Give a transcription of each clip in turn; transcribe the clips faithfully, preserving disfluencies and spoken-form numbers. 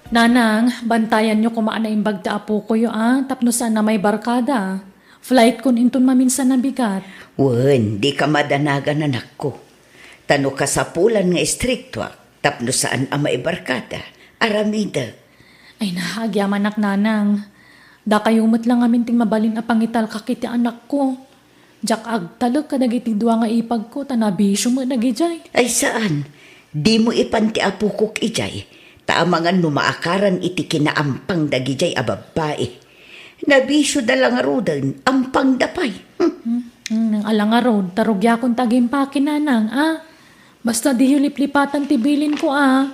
Nanang, bantayanyo koma a naimbag ti apokoyo a, tapno saan a maibarkada. Flight kon inton maminsan a bigat. Wen, dika madanagan, anakko. Ta no kasapulan nga istriktoak, tapno saan a maibarkada, aramidek. Ay na, agyamanak, Nanang. Dakayo met la ngamin ti mabalin a pangitalkak iti anakko. Diak agtalek kadagiti dua nga ipagko, ta nabisio met dagidiay. Ay saan, dimo ipan ti apokok idiay, ta amangan no maakaran iti kinaampang dagidiay a babbai. Nabisioda la ngaruden, ampangda pay. Hmm. Hmm, hmm, ala ngarud, ta rugiakon ti agimpake, Nanang, a? Basta diyo liplipatan ti bilinko, a?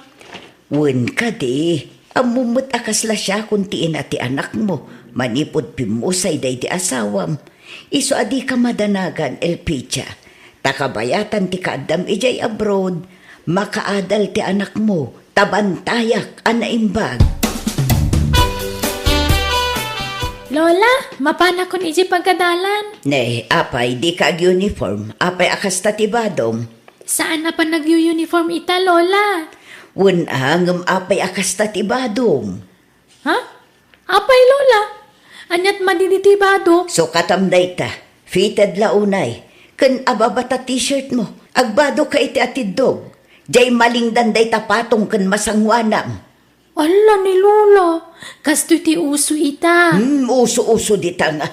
Wen kadi, ammom met a kasla siakon ti ina ti anakmo, manipud pimmusay daydi asawam. Isu a dika madanagan, Elpidia. Ta kabayatan ti kaaddam idiay abroad, makaadal ti anakmo, ta bantayak a naimbag. Lola, mapanakon idiay pagadalan. Ne, apay, dika ag-uniform. Apay a kasta ti badom? Saan a panagyu-uniform ita, Lola. Wen a, ngem apay a kasta ti badom? Ha? Apay, Lola? Aniat madi ditoy badok? Sukatam dayta. Fitted la unay. Ken ababa ta t-shirt mo. Agbadokka iti atiddog. Diay malingdan dayta patong ken masangoanam. Ala ni Lola, kastoy ti uso ita. Hmm, uso-uso dita nga.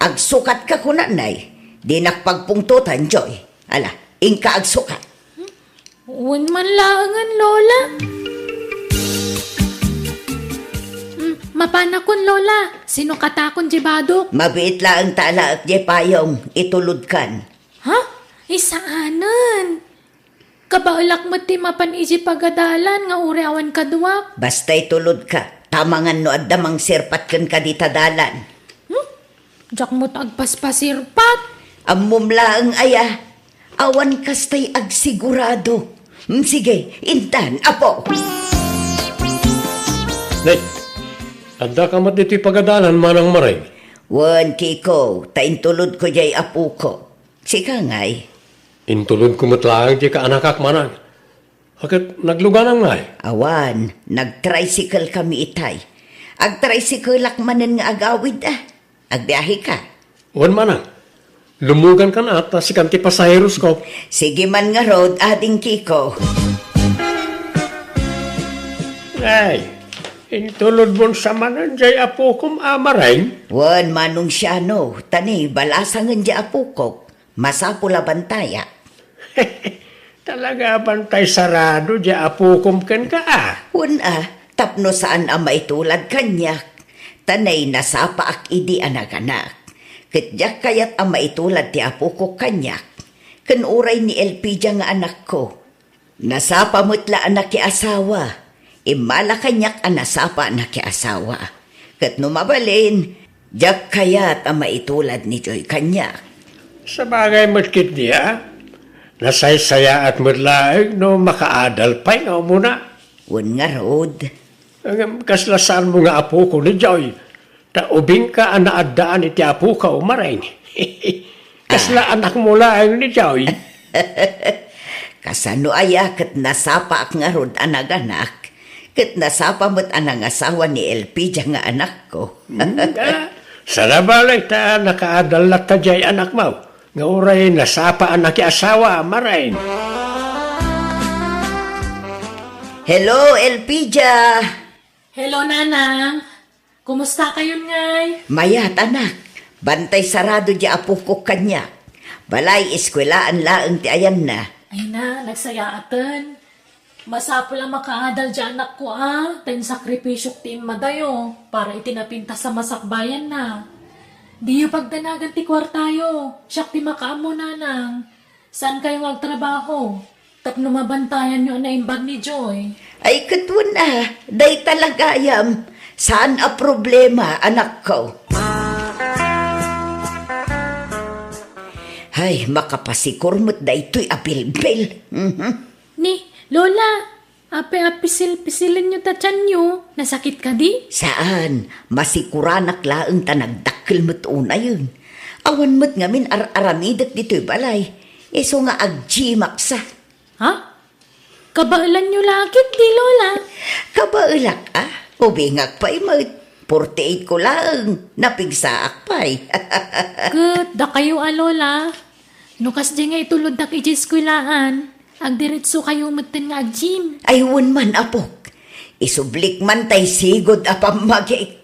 Agsukatka kunanay. Dinak pagpungtotan, Joy. Ala, inka agsukat. Wen man laengen, Lola. Mm, mapanakon, Lola. Sinukatakon diay badok. Mabiit laeng ta alaek diay payong, itulodkan. Ha? Ay saanen. Kabaelak met ti mapan idiay pagadalan nga uray awan kaduak. Basta itulodka, ta amangan no adda mangsirpat kenka dita dalan. Hmm? Diak met agpaspasirpat. Ammom laeng aya, awan kastay agsigurado. Hmm, sige, intan, apo. Nay, addaka met ditoy pagadalan, Manang Maray? Wen, Kiko, ta intulodko diay apoko. Sika ngay? Intulodko met laeng diay kaanakak, Manang. Ket nagluganam ngay? Awan, nagtricycle kami itay. Agtricycle-ak manen nga agawid, a. Agbiaheka? Wen, Manang. Lumugankan a, ta sikan ti pasaherosko. Sige man ngarud, Ading Kiko. Ay, intulodmon sa manen diay apokom a Maray? Wen, Manong Siano, ta ni balasangen diay apokok. Masapul a bantayak. Talaga a bantay sarado diay apokom kenka, a? Wen a, tapno saan a maitulad kaniak. Ta nay nasapaak idi a naganak. Ket diak kayat a maitulad ti apokok kaniak. Ken uray ni Elpidia nga anakko. Nasapa met la a nakiasawa. Immala kaniak a nasapa a nakiasawa. Ket no mabalin, diak kayat a maitulad ni Joy kaniak. Sabagay met ketdi a, nasaysayaat met laeng no makaadal pay nga umuna. Wen ngarud. Ngem kasla saanmo nga apoko ni Joy, ta ubingka a naaddaan iti apokaw, Maray. Kasla anakmo laeng ni Joy. Kasano aya ket nasapaak ngarud a naganak, ket nasapa met a nangasawa ni Elpidia nga anakko. Hmm, a, saan a bale ta nakaadal latta diay anakmo, nga uray nasapa a nakiasawa, Maray. Hello, Elpidia! Hello, Nanang. Kumusta kayon ngay? Mayat, anak. Bantay sarado diay apokok kaniak. Balay, eskuelaan laeng ti ayanna. Ay na, nagsayaaten. Masapul a makaadal diay anakko a, ta insakripisyok ti immadayo para iti napintas a masakbayanna. Diyo pagdanagan ti kuartayo, siak ti makaammo, Nanang. Saankayo nga agtrabaho? Tapno mabantayanyo a naimbag ni Joy. Ay, ket wen a, dayta la gayam. Saan a problema, anakko. Ay, makapasikur met daytoy a bilbil. Mhm. Ni, Lola, apay a pisil-pisilenyo ta tianyo? Nasakit kadi? Saan, masikuranak laeng ta nagdakkel met unayen. Awan met ngamin ar-aramidek ditoy balay. Isu nga agjimaksa. Ha? Kabaelanyo la ketdi, Lola? Kabaelak, a? Ubingak pay met. Forty-eight ko laeng. Napigsaak pay. Ket dakayo a lola, no kasdi nga ituloddak idiay eskuelaan, agdiretso kayo metten nga ag-gym. Ay, wen man, apok. Isublik man tay sigud a pammagik.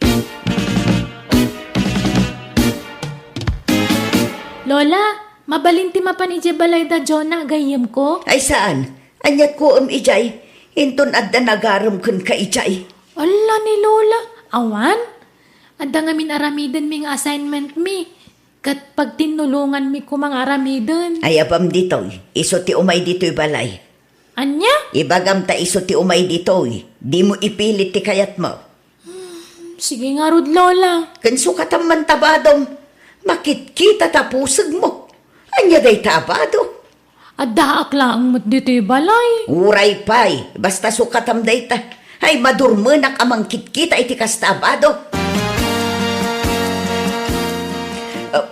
Lola, mabalin ti mapan idiay balay da Jonah, gayyemko? Ay, saan? Aniat ko em idiay? Inton adda nagarem kenka idiay. Alla ni Lola, awan? Adda ngamin aramidenmi nga assignment mi, ket pagtinnulonganmi koma nga aramiden. Ay, apam ditoy, isu ti umay ditoy balay. Ania? Ibagam ta isu ti umay ditoy, dimo ipilit ti kayatmo. Sige ngarud, Lola. Ken sukatam man ta badom. Makitkita ta pusegmo. Ania dayta a bado? Addaak laeng met ditoy balay. Uray pay, basta sukatam dayta. Ay, madurmenak a mangkitkita iti kasta a bado. Ah,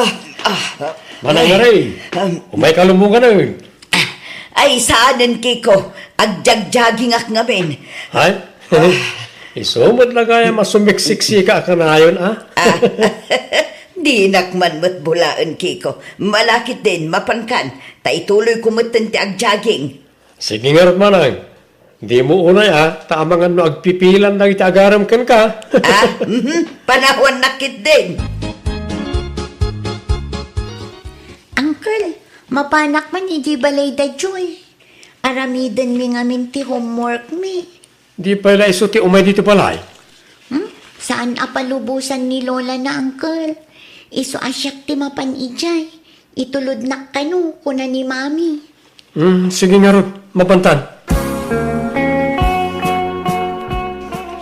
ah, ah. Manang Ay, Maring, um, umay ka lumungan, eh. Ah, ay, saanen, Kiko. Agjagjagingak ngamin. Ay? Isu met la gayam a sumiksiksika a kanayon, a? Ah, dinak man met bulaen, Kiko. Malakit din, mapankan. Ta ituloyko metten ti agjaging. Sige ngarud, manang. Dimo unay, a, ta amangan no agpipilan dagiti agarem kenka. Ah, mhm. Panawannak ketdin. Uncle, mapanak man idiay balay da Joy. Aramidenmi ngamin ti homeworkmi. Di pay la isu ti umay ditoy balay? Hmm? Saan a palubosan ni Lola na, Uncle? Isu a siak ti mapan idiay. Itulodnak kano, kuna ni Mami. Hmm, sige ngarud, mapantan.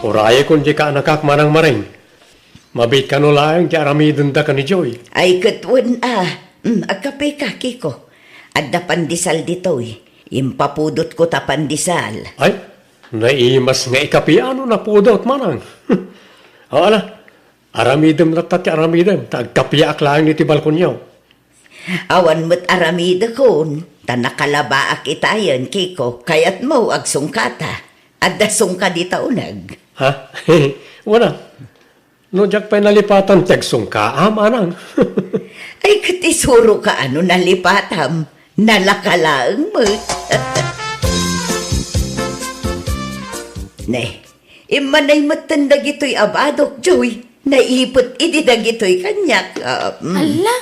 Urayekon dika, anakak, Manang Maring. Mabiit kano laeng ti aramidenda ken ni Joy. Ay, ket wen a. Hmm, agkapeka, Kiko. Adda pandesal ditoy. Impapudotko ta pandesal. Ay, naimas nga ikapian no napudot, manang. O, ala, aramidem latta ti aramidem, ta agkapiaak laeng iti balkonyo. Awan met aramidekon, ta nakalabaak itayen, Kiko. Kayatmo, agsungkata. Adda sungka dita uneg. Ha? Wala. No diak pay nalipatan ti agsungkaam, manang. Ay, ket isuroka a no nalipatam. Nalaka laeng met. Ne, immanay metten dagitoy a badok, Joy. Naipet idi dagitoy kaniak. Ah, mm. Alla,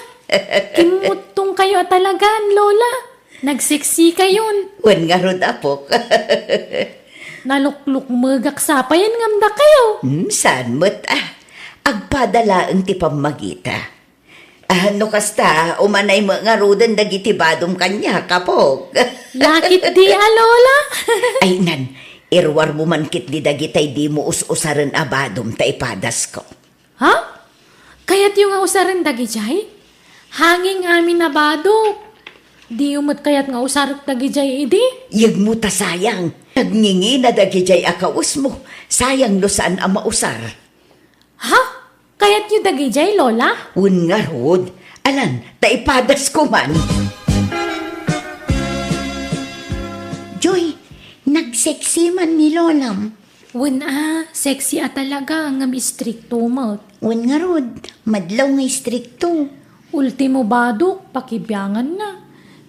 kimmuttongkayo a talagan, Lola. Nagseksikayon. Wen ngarud, apok. Naluklukmegak sapayen ngem dakayo. Hmm, saan met, a? Agpada laeng ti pammagita. Ah, no kasta, umanay met ngaruden dagiti badom kaniak, apok. Lakit di a, Lola. Ay, nan, iruarmo man ketdi dagitay dimo us-usaren a badom ta ipadasko. Ha? Kayatyo nga usaren dagidiay? Hanging amin a badok. Diyo met kayat nga usarek dagidiay idi? Yegmo ta sayang. Nagngingina dagidiay a kawesmo. Sayang no saan a mausar. Ha? Kayatyo dagidiay, Lola? Wen ngarud. Alan, ta ipadasko man. Joy, nagseksi man ni Lolam. Wen a, sexy a talaga, ngem istrikto met. Wen ngarud, madlaw nga istrikto. Ultimo badok, pakibianganna.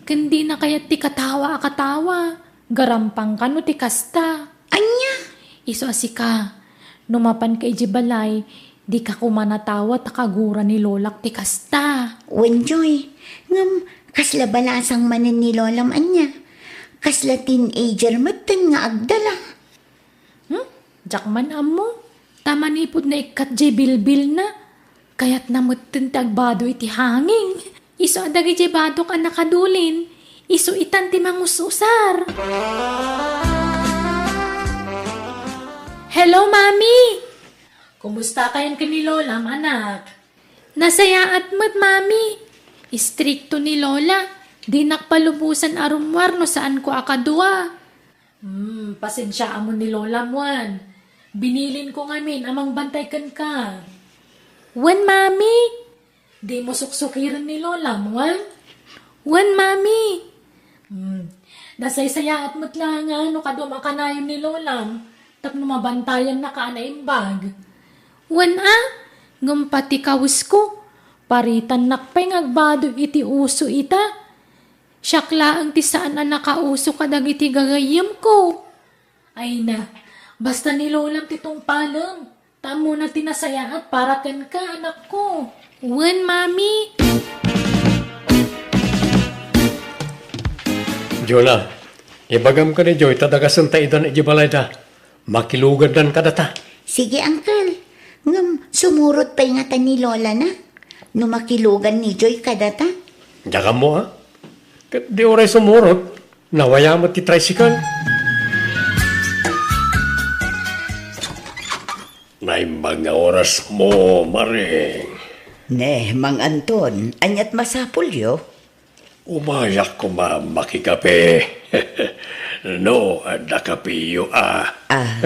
Ken dina kayat ti katawa a katawa. Garampang kano ti kasta. Ania? Isu a sika, no mapanka idiay balay, dika koma natawa ta kagura ni Lolak ti kasta. Wen, Joy, ngem kasla balasang manen ni Lolam ania? Kasla teenager metten nga agdala. Hmm? Diak man ammo. Ta manipud naikkat diay bilbilna, kayatna metten ti agbado iti hanging. Isu a dagidiay badok a nakadulin, isu itan ti mangus-usar. Hello, Mami! Kumusta kayon ken ni Lolam, anak? Nasayaat met, Mami. Istrikto ni Lola. Dinak palubosan a rummuar no saanko a kadua. Hmm, pasensiaamon ni Lolam wen. Binilinko ngamin a mangbantay kenka. Wen, Mami. Dimo suksukiren ni Lolam wen? Wen, Mami. Hmm. Nasaysayaat met la nga no kaduam a kanayon ni Lolam. tapno mabantayannaka a naimbag. Wen a, ngem pati kawesko, paritannak pay nga agbado iti uso ita. Siak laeng ti saan a nakauso kadagiti gagayyemko. Ay na, basta ni Lolam ti tungpalem, ta ammona ti nasayaat para kenka, anakko. Wen, Mami. Jonah, ibagam ken ni Joy ta dagasen ta idan iti balayda. Makilugandan kadata. Sige, Uncle. Ngem sumurot pay ngata ni Lola na no makilugan ni Joy kadata. Diak ammo, a? Ket di uray sumurot, nawaya met ti tricycle. Naimbag nga orasmo, Maring. Ne, Mang Anton, aniat masapulyo? Umayak koma makikape. No, adda kapeyo a. Ah,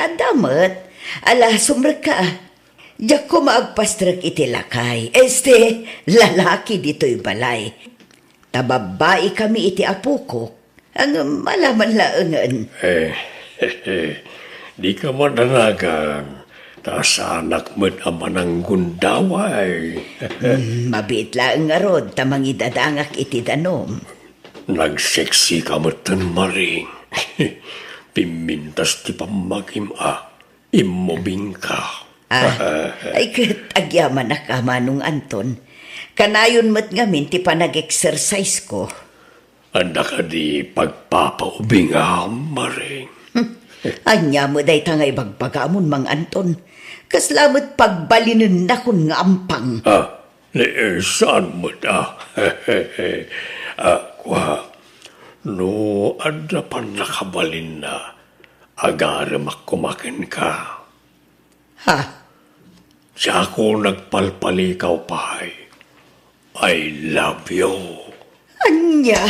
adda met. Ala, sumrekka a. Diak koma agpastrek iti lakay. Este, lalaki ditoy balay. Ta babbai kami iti apokok. Ngem ala man laengen. Eh, dika madanagan, ta saanak met a mananggundaway. Hmm, mabiit laeng ngarud ta mangidadangak iti danum. Nagseksika metten, Maring. Pimmintas ti pammagim a. Immubingka. Ah, ay ket agyamanak a, Manong Anton. Kanayon met ngamin ti panag-exercise-ko. Adda kadi pagpapaubingam, Maring? Hmm. Ania met dayta nga ibagbagamon, Mang Anton? Kasla met pagbalinennakon nga ampang. Ah, ni, eh, saan met, ah? Ah, kua, no adda pannakabalinna, agaremak koma kenka. Ha? Diakon agpalpalikaw pay. I love you. Ania?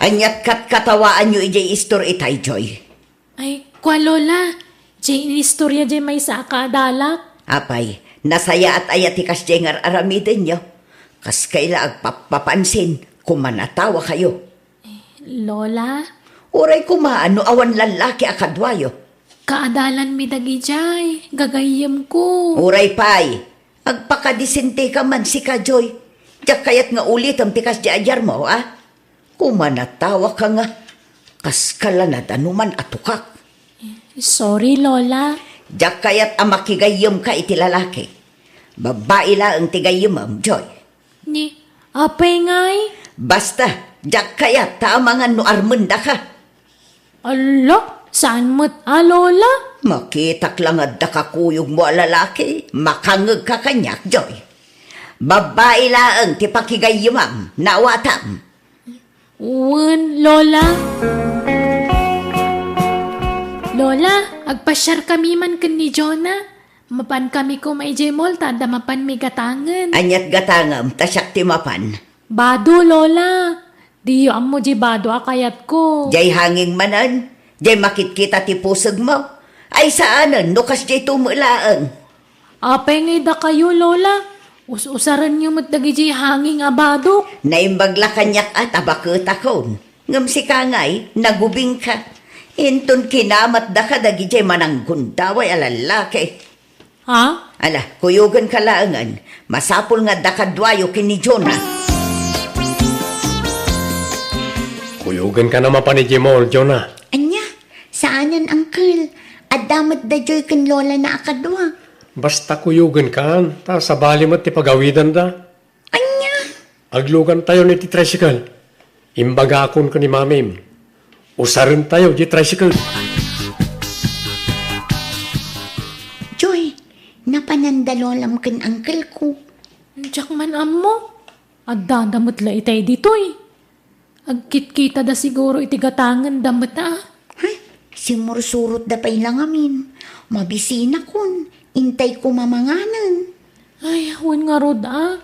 Aniat katkatawaanyo idiay istor itay, Joy? Ay, kua, Lola. Diay inistorya diay maysa a kaadalak. Apay, nasayaat aya ti kasdiay nga ar-aramidenyo? Kaskay la agpappapansin, kumanatawakayo. Lola? Uray koma no awan lallaki a kaduayo. Kaadalanmi dagidiay, gagayyemko. Uray pay, agpakadisenteka man sika, Joy. Diak kayat nga ulitem ti kasdi a diarmo, a? Kumanatawaka nga, kaskala nadanuman a tukak. Sorry, Lola. Diak kayat a makigayyemka iti lalaki. Babbai laeng ti gayyemem, Joy. Ni, apay ngay? Basta, diak kayat ta amangan no armendaka. Ala, saan met a, Lola? Makitak la nga adda kakuyogmo a lalaki, makangngegka kaniak, Joy. Babbai laeng ti pakigayyemam, naawatam. Wen, Lola. Lola, agpasiarkami man ken ni Jonah. Mapankami koma idiay mall ta adda mapanmi gatangen. Aniat gatangem ta siak ti mapan? Bado, Lola. Diyo ammo diay bado a kayatko. Diay hanging manen? Diay makitkita ti pusegmo? Ay saanen no kasdiay to met laeng. Apay ngay dakayo, Lola? Us-usarenyo met dagidiay hanging a badok. Naimbag la kaniak a ta baketakon. Ngem sika ngay, nagubingka. Inton kinamatdaka dagidiay mananggundaway a lallaki. Ha? Ala, kuyogenka laengen. Masapul nga adda kaduayo ken ni Jonah. Kuyogenka na mapan idiay mall, Jonah. Ania? Saanen, Uncle. Adda met da Joy ken Lola na a kadua. Basta kuyogenkan, ta sabali met ti pagawidanda. Ania? Aglugantayon iti tricycle. Imbagakon ken ni Mamim. Usarentayo di tricycle. Joy, napananda Lolam ken Uncle ko. Diak man ammo. Addada met la itay ditoy. Agkitkitada siguro iti gatangenda met a. Hay, simursurotda pay la ngamin. Mabisinakon, intay ko mamanganen. Ay, wen ngarud a.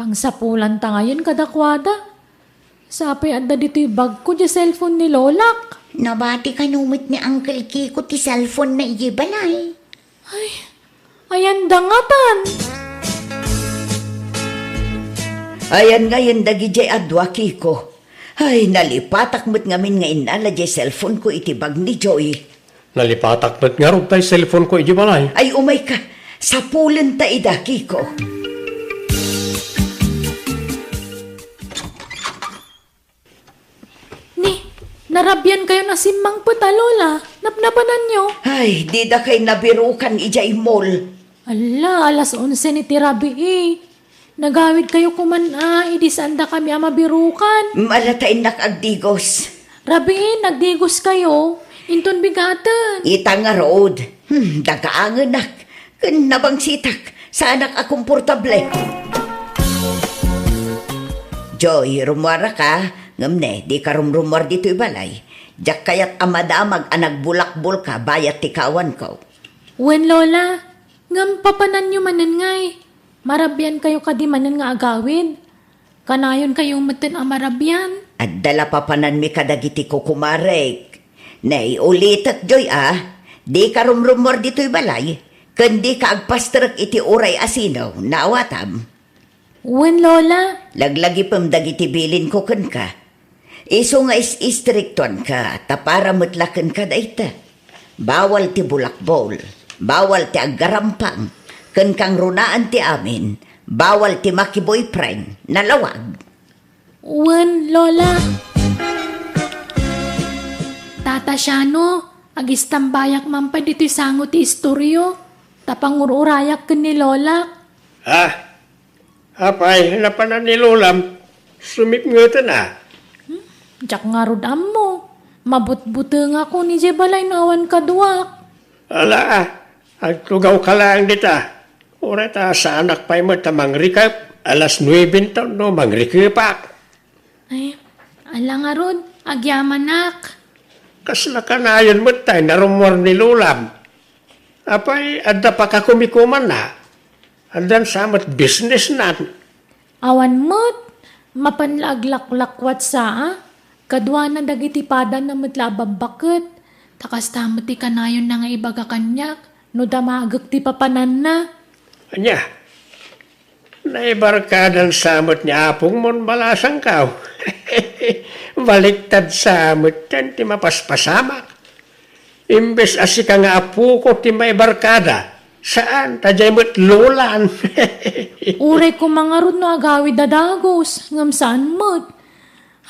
Pangsapulanta ngayen kadakuada. Sapay adda ditoy bagko diay cellphone ni Lolak. Nabati kano met ni Uncle Kiko ti cellphone na idiay balay. Ay, ayan da ngatan. Ayan ngayen dagidiay a dua, Kiko. Ay, nalipatak met ngamin nga innala diay cellphone ko iti bag ni Joy. Nalipatak met ngarud tay cellphone ko iti balay. Ay, umayka. Sapulenta ida, Kiko. Ni, narabian kayon a simmangpet a, Lola. Napnapananyo? Ay, dida kay nabirukan idiay mall. Ala, alas onse ni ti rabii. Nagawid kayo koman a, idi saandakami a mabirukan. Mala ta innak agdigos. Rabii, nagdigos kayo. Inton bigaten. Ita ngarud. Hmm, dagaangenak. Ken nabangsitak. Saanak a komportable. Joy, rummuaraka. Ngem ne, dika rumrummuar ditoy balay. Diak kayat a madamag a nagbulakbolka bayat ti kawanko. Wen, Lola. Ngem papananyo manen ngay? Marabian kayo kadi manen nga agawid? Kanayon kayo metten a marabian? Adda la papananmi kadagiti kukumarek. Naiulitek, Joy, a, dika rumrummuar ditoy balay, ken dika agpasterek iti uray a sino, naawatam? Wen, Lola. Laglagipem dagiti bilinko kenka. Isu nga is-istriktuanka, ta para met la kenka dayta. Bawal ti bulakbol, bawal ti aggarampang, ken kangrunaan ti amin, bawal ti makiboyfriend, nalawag. Wen, Lola. Tata Shano, agistambayak man pay ditoy sango ti istoryo, ta pangur-urayak ken ni Lolak. Ah, Apay, napanan ni Lolam, sumipngeten a. Hmm? Diak ngarud ammo. Mabutbutengakon idiay balay no awan kaduak. Ala, agtugawka laeng dita. Uray ta saanak pay met a mangrikep, alas nuebe no mangrikepak. Ay, ala ngarud, agyamanak. Kasla kanayon met tay narummuar ni Lolam. Apay, adda pakakumikumanna? Addan sa met businessnan? Awan met, mapan la aglaklakwat sa a. Kaduana dagiti padanna met la a babbaket. Ta kasta met ti kanayonna nga ibaga kaniak, no damagek ti papananna. Ania? Naibarkadan sa met ni apongmon balasangko. Baliktad sa met ti mapaspasamak. Imbes a sika nga apoko ti maibarkada, saan, ta diay met lolan. Uray koma ngarud no agawid a dagus, ngem saan met.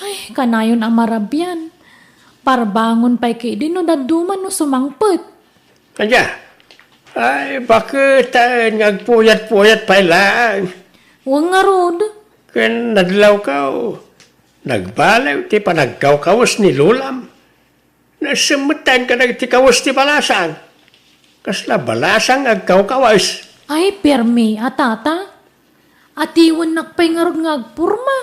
Ay, kanayon a marabian. Parbangon pay ketdi no dadduma no sumangpet. Ania? Ay, baketaen nga agpuyat-puyat pay laeng. Wen ngarud. Ken nadlawko, nagbaliw ti panagkawkawes ni lolam. Nasemmetan kadagiti kawes ti balasang. Kasla balasang nga agkawkawes? Ay, permi a, tata. Atiwennak pay ngarud nga agporma.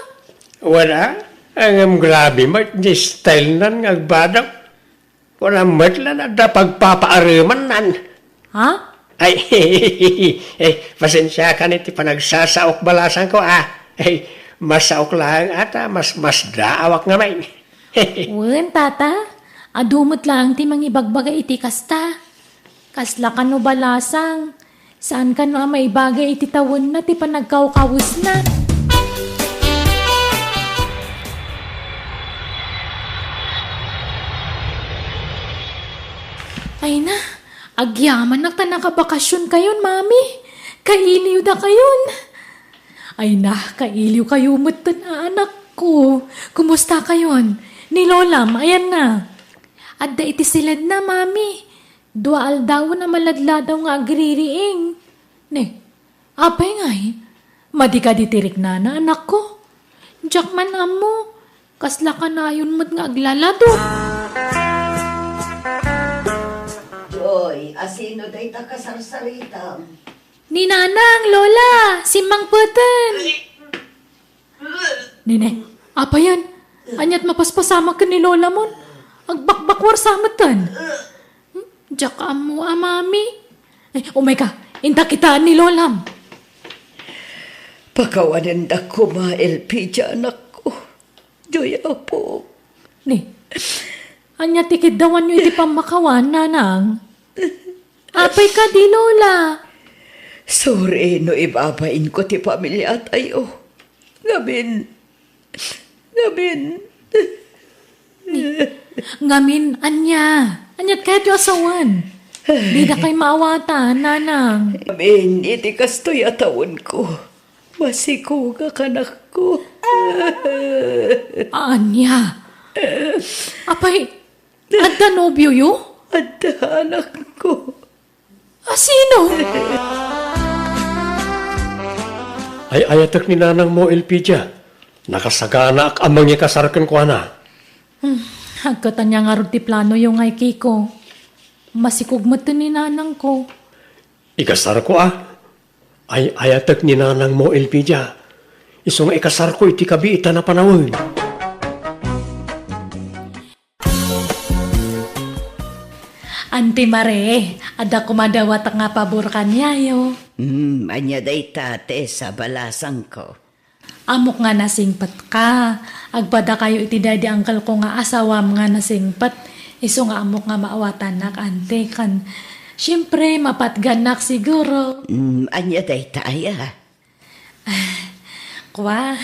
Wala, ngem grabe met ti style nan nga agbadaw. Kuna met la adda pagpapaaremannan. Ha? Ay, eh, pasensiakan iti panagsasaok balasangko, ah. Ay, masaok laeng ata, mas, mas daawak ngamin. Wen, tata, adu met laeng ti mangibagbaga iti kasta. Kasla kano balasang, saan kano a maibagay iti tawenna ti panagkawkawesna. Ay na, agyamanak ta nakabakasion kayon, Mami. Kailiw da kayon. Ay na, kailiw kayo metten a anakko. Kumusta kayon? Ni Lolam, ayan na. Adda iti siledna, Mami. Dua aldawen a maladladaw nga agririing. Ne, apay ngay? Madi kadi ti riknana, anakko? Diak man ammo. Kasla kanayon met nga aglalado. Joy, asino dayta kasarsaritam? Ni Nanang, Lola, simmangpeten. Nene, apayan? Aniat mapaspasamak ken ni Lolamon? Agbakbakwar sa metten. Hmm? Diak ammo a, Mami. Eh, umayka, inta kitaan ni Lolam. Pakawanendak koma, Elpidia, anakko. Joy, apo. Ni, ania ti kiddawanyo iti pammakawan, Nanang? Apay kadi, Lola? Sorry no ibabainko ti pamiliatayo. Ngamin, ngamin, Ngamin, ania? Aniat kayatyo a sawen? Dida kay maawatan, nanang. Amin, iti kastoy a tawenko, masikog a kanakko. Ania? Apay, adda nobioyo? Adda anakko. A sino? Ay-ayatek ni nanangmo, Elpidia. Nakasaganaak a mangikasar kenkuana. Hmm, agkatanya ngarud ti planoyo ngay, Kiko. Masikog metten ni nanangko. Ikasarko a. Ay-ayatek ni nanangmo, Elpidia. Isu nga ikasarko iti kabiitan a panawen. Auntie Mare, adda koma dawatek nga pabor kaniayo. Hmm, ania dayta, Tessa, balasangko? Ammok nga nasingpetka. Agpadakayo iti daydi angkelko nga asawam nga nasingpet. Isu nga ammok nga maawatannak, Auntie, ken siempre, mapatgannak siguro. Hmm, ania dayta aya? Kua,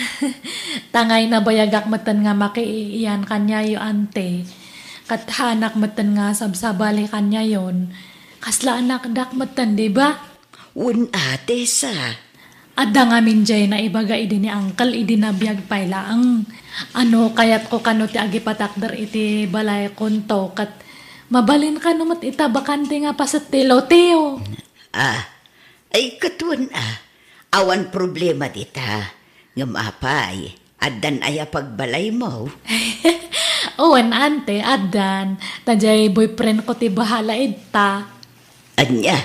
tangay nabayagak metten nga makiiyan kaniayo, Auntie. Ket haanak metten nga sabsabali kaniayon. Kasla anakdak metten, di ba? Wen a, Tessa. Adda ngamin jay naibaga idi ni Uncle idi nabiag pay laeng. Ano kayatko kano ti agipatakder iti balaykonto ket mabalin kano met ita bakante nga paset ti loteo. Ah, ay, ket wen a, awan problema dita. Ngem apay, addan aya pagbalaymo? Wen, Auntie, addan. Ta jay boyfriendko ti bahala idta. Ania?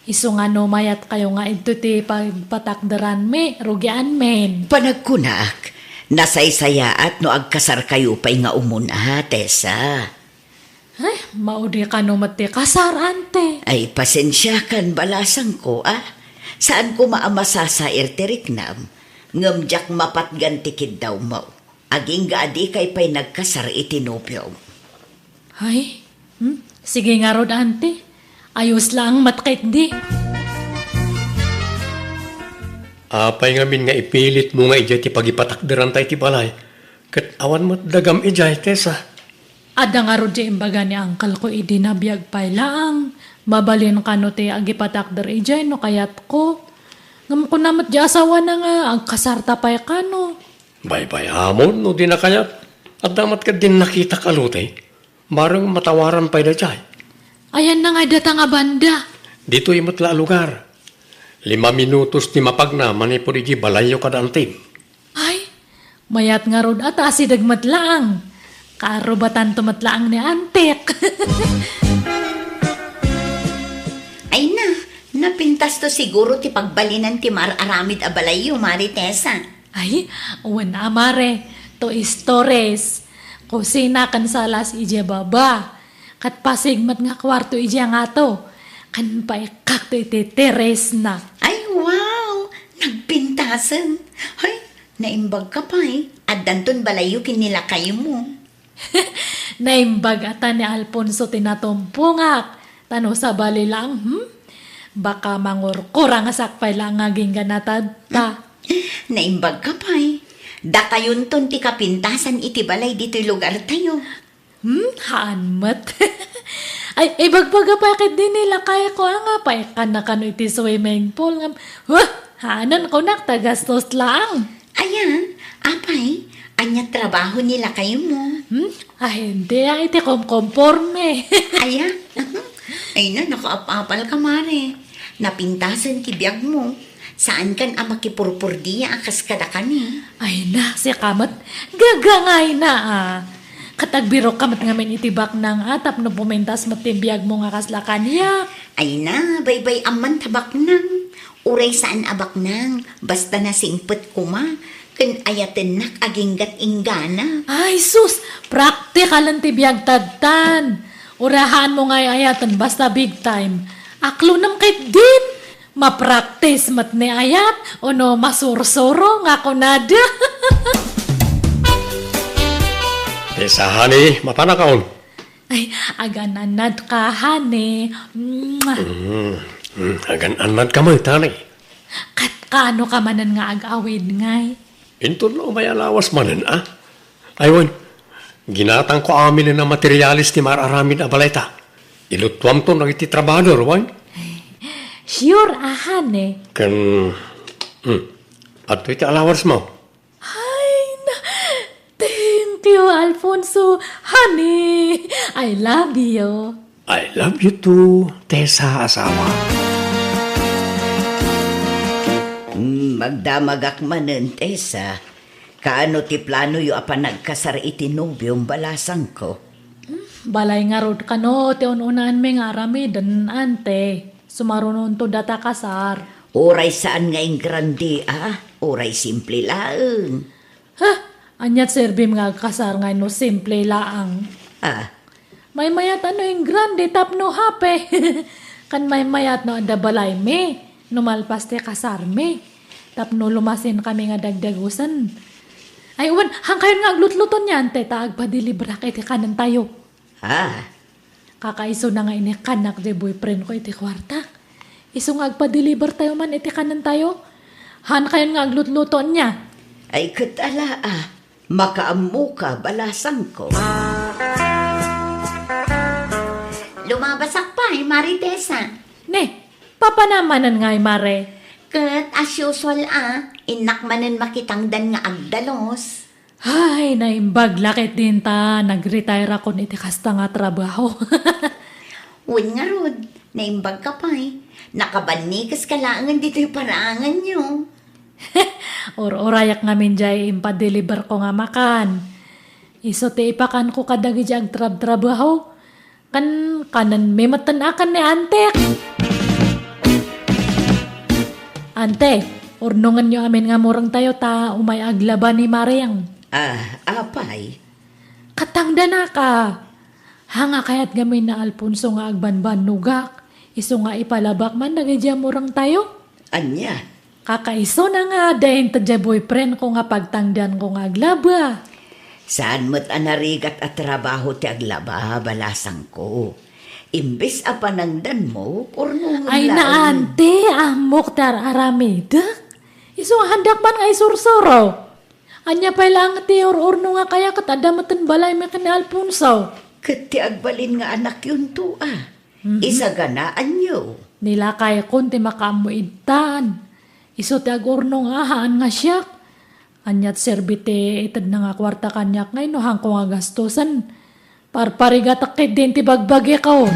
Isu nga no mayatkayo nga idto ti pagpatakderanmi, rugianmin. Panagkunak, nasaysayaat no agkasarkayo pay nga umuna, Tessa. Eh, maudi kano met ti kasar, Auntie. Ay, pasensiakan, balasangko, a. Saan koma a masasair ti riknam, ngem diak mapatgan ti kiddawmo. Agingga a dikay pay nagkasar iti nobiom. Ay, hmm? Sige ngarud, Auntie. Ayos laeng met ketdi. Apay ngamin nga ipilitmo nga idiay ti pagipatakderanta iti balay, ket awan met dagam idiay, Tessa? Adda ngarud ti imbaga ni angkelko idi nabiag pay laeng. Mabalin kano ti agipatakder idiay no kayatko. Ngem kuna met di asawana nga agkasarta pay kano. Baybay-amon no di nakayat. Adda met ketdin nakitak a loteo. Bareng matawaran pay daydiay. Ayanna ngay data nga banda? Ditoy met la a lugar. Lima minutos ti mapagna manipud idiay balayyo kada antim. Ay, mayat ngarud a ta asideg met laeng. Kaarubatanto met laeng ni Auntie. Ay na, napintasto siguro ti pagbalinan ti mar-aramid a balayyo, Mare Tessa. Ay, wen a, Mare, two stories. Kusina ken salas idiay baba. Ket pasig met nga kuarto idiay ngato. Ken paikakto iti terrace na. Ay, wow! Nagpintasen. Ay, naimbagka pay. Addanton balayyo ken ni lakaymo. Naimbag a ta ni Alfonso ti natumpongak. Ta no sabali laeng, hmm? Baka mangurkurangsak pay laeng nga agingga na tatta. Naimbagka pay. Dakayonton ti kapintasan iti balay ditoy lugartayo. Hmm? Haan met. Ay, ibagbaga pay ketdi ni lakayko a nga paikkanna kano iti swimming pool ngem, huh, haanen kunak ta gastos laeng. Ayan, apay, ania trabaho ni lakaymo? Hmm? Ay, hindi, ah, iti komkomporme. Ayan, ay na, nakaap-apal ka, Mare. Napintasen ti biagmo. Saankan a makipurpurdia a kas kadakami. Ay na, sika met, gagangayna, ah. Ket agbirokka met ngamin iti baknang, ah, tapno pumintas met ti biagmo nga kasla kaniak. Ay na, baybay-am man ta baknang. Uray saan a baknang, basta nasingpet koma, ken ayatennak agingga't inggana. Ay, sus! Praktikalen ti biag tadtan. Uray haanmo nga ay-ayaten, basta big time. Aklonem ketdin. Mapraktis met ni ayat, ono masursuro nga kunada. Tessa, honey, mapanakaon. Ay, agan-annadka, honey. Mwah. Mm, mm, agan-annadka met, honey. Ket kaano ka manen nga ag-awid, ngay? Inton no umay a lawas manen, a? Ay, wen, ginatangko aminen a materialis ti mar-aramid a balayta. Iluttuamton dagiti trabahador, wen? Sure, a, honey. Ken, hmm, adtoy ti allowance mo. Ay, na, thank you, Alfonso. Honey, I love you. I love you too, Tessa asawa. Hmm, magdamagak manen, Tessa. Kaano ti planoyo a panagkasar iti nobiom, balasangko? Balay ngarud kano ti un-unaanmi nga aramiden, ante. Sumarunonto data kasar. Uray saan nga ingrandi, a? Uray simple laeng. Ha? Aniat serbim nga agkasar nga no simple laang? Ah. Maymayat a no ingrandi tapno hape. Kan maymayat no adda balaymi, no malpas ti kasarmi. Tapno lumasin kami nga dagdagusen. Ay, wen, hankayon nga aglutluto niyan, te, ta agpadeliverak iti kanentayo. Ah. Kakaisuna nga inikkannak diay boyfriend ko iti kuartak. Isu nga agpadeliver tayo man iti kanentayo. Hankayon nga aglutluto niya. Ay, ket ala, a. Makaammoka, balasangko. Lumabasak pay, Mari Tessa. Ne, papanam manen ngay, Mare? Ket as usual, a, innak manen makitangdan nga agdalus. Ay, naimbag la ket dinta nag-retire-akon iti kasta nga trabaho. Wen ngarud, naimbagka pay. Nakabannikeska laengen ditoy paraanganyo. Ur-urayak ngamin diay impadeliverko nga makan. Isu ti ipakanko kadagiti agtrabtrabaho. Kan kanenmi metten a ken ni antek. Ante, urnongenyo amin nga murengtayo ta umay aglaba ni Maring. Ah, apay? Katangdanaka. Hanga kayat ngamin ni Alfonso nga agbanbannogak. Isu nga ipalabak man dagiti murengtayo. Ania? Kakaisuna nga adda inted diay boyfriend ko nga pagtangdanko nga aglaba. Saan met a narigat a trabaho ti aglaba, balasangko. Imbes a panangdanmo, urnongen laeng. Ay, naante, ammok ti ar-aramidek. Isu nga handak man nga isursuro. Ania pay laeng ti ur-urno nga kaya ket adda metten balaymi ken ni Alfonso. Ket ti agbalin nga anakyonto, a. Mhm. Isaganaanyo. Ni lakaykon ti makaammo idtan. Isu ti agurnong a haan nga siak. Aniat serbi ti itedna nga kuarta kaniak ngay no haanko nga gastusen? Parparigatek ketdin ti bagbagikon.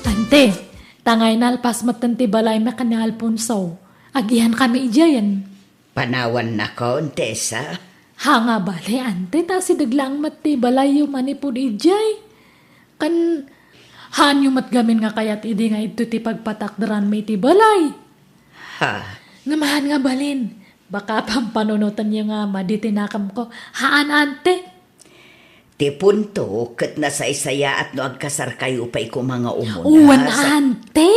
Ante, ta ngay nalpas metten ti balaymi ken ni Alfonso. Agihankami idiayen. Panawannakon, Tessa? Hanga bale, ante, ta asideg laeng met ti balayyo manipud idiay. Kan, haanyo met gamin nga kayat idi nga idto ti pagpatakderanmi iti balay. Ha? Ngem haan nga balin, baka pampanunotenyo nga madi ti nakemko. Haan, ante. Ti punto, ket nasaysayaat no agkasarkayo pay koma nga umuna. Wen, sa- ante.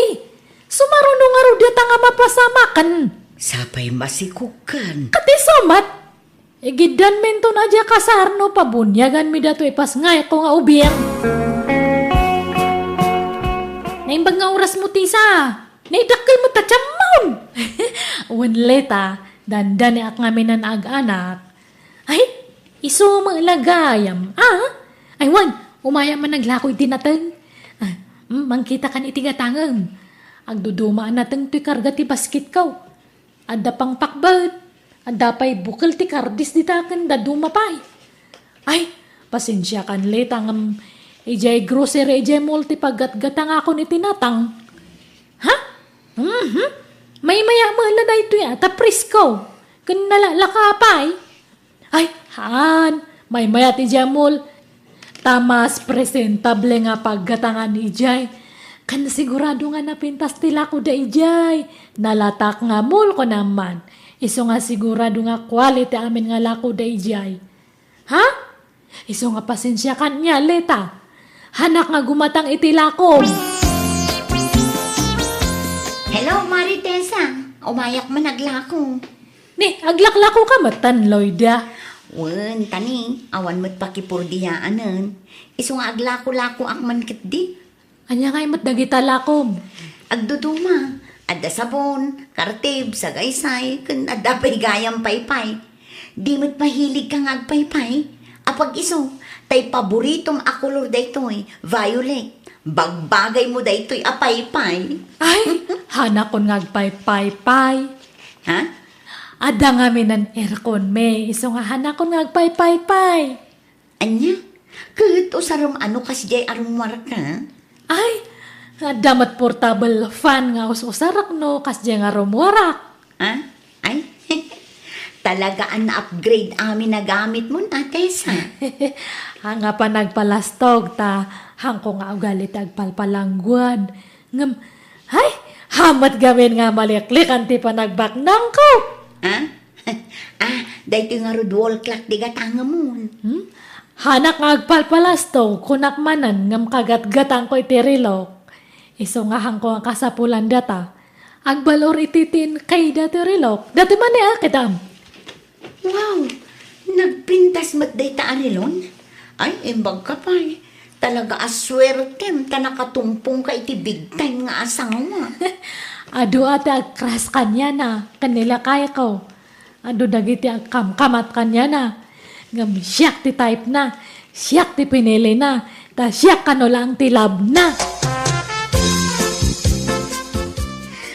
Sumaruno ngarud dayta nga mapasamaken. Sapay masikogkan. Ket isu met. Igiddanminton a diay kasar no pabuniaganmi datoy ipasngayko nga ubing. Naimbag nga orasmo, Tessa. Naidakkel met ta tiammon. Wen, Leta, dandaniak ngamin a ag-anak. Ay, isu met la gayam, a? Ay, wen, umayak man aglako iti nateng. Ah, mm, mangkitakan iti gatangem. Agduduma a nateng toy karga ti basketko. Adda pangpakbet. Adda pay bukel ti kardis dita ken dadduma pay. Ay, pasensiakan, Leta, ngem idiay grocery, idiay mall ti paggatgatangakon iti natang. Ha? Mhm. Maymayak met la daytoy a, ta presko. Ken nalaklaka pay. Ay, haan. Maymayat idiay mall. Ta mas presentable nga paggatangan idiay. Ken sigurado nga napintas ti lakoda idiay. Nalatak nga mall, kunam man. Isu nga sigurado nga quality amin nga lakoda idiay. Ha? Isu nga pasensiakan nia, Leta. Haanak nga gumatang iti lakom. Hello, Mari Tessa. Umayak man aglako. Ni, aglaklakoka metten, Loida. Wen, ta ni, awan met pakipurdiyaanen. Isu nga aglakolakoak man ketdi. Ania ngay met dagita lakom? Agduduma, adda sabon, kartib, sagaysay, ken adda pay gayam paypay. Di met mahilig ka nga agpaypay? Apag-isu, tay paboritom a kolor daytoy, violet. Bagbagay mo daytoy a paypay. Ay, hanakon nga agpaypay pay. Ha? Adda ngamin aircon mi, isu nga hanakon nga agpaypay pay. Ania? Ket usarem a no kasdiay a rummuarka? Ay, adda met portable fan nga us-usarak no kasdiay nga rummuarak. Ha? Ay, talaga a na-upgrade amin a gamitmo, Tessa. Haan nga panagpalastog ta haanko nga ugali ti agpalpalangguad. Ngem, ay, haan met ngamin nga maliklikan ti panagbaknangko. Ha? Ah, daytoy ngarud wall clock ti gatangemon. Hmm? Haanak nga agpalpalastog, kunak manen, ngem kagatgatanko iti reloj. Isu nga haanko nga kasapulan data. Agbal-or iti tin kayda ti reloj. Dati man ni akitam. Wow! Nagpintas met dayta a reloj? Ay, imbag ka pay. Talaga a suertem ta nakatumpong ka iti big time nga asawa. Adu a ti agkras kaniana, ken ni lakayko. Adu dagiti agkamkamat kaniana. Ngem siak ti type na, siak ti pinili na, ta siak kano laeng ti love na.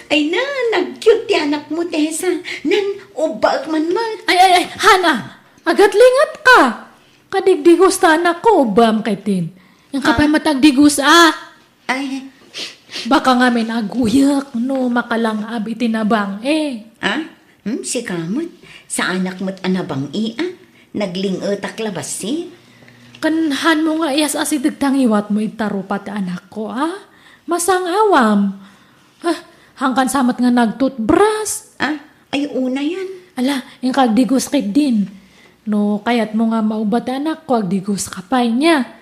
Ay na, nag-cute ti anakmo, Tessa. Nan, ubbaek man met. Ay, ay, ay, Hana, agatlingat ka. Kadigdigos ta anakko, ubbaam ketdin. Inka pay met agdigos, a. Ay. Baka ngamin aguyek no makalang-ab iti nabang-i. Ah? Hmm, sika met. Saanak met a nabang-i, a. Nagling-etak la bassit. Ken hanmo nga iyas-asideg ta ngiwatmo iti tarupa ti anakko, a. Masang-awam. Ah, hangkan sa met nga nagtutbras. Ah, ay, unayan. Ala, inka agdigos ketdin. No kayatmo nga maubba ti anakko, agdigos ka pay nia.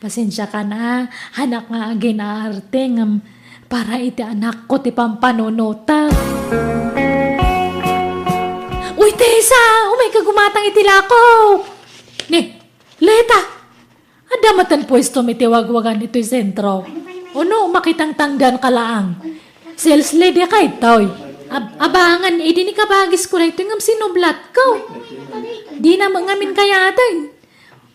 Pasensiakan a, haanak nga agin-aarte ngem para iti anakko ti pampanunotak. Uy, Tessa! Umayka gumatang iti lakok! Ni, Leta! Adda met ti puestom iti wagwagan itoy sentro. Ono, makitangtangdan ka laang. Sales lady ka itoy. Ab-, abangan, idi ni kabagisko daytoy ngem sinublatko. Dina met ngamin kayateng.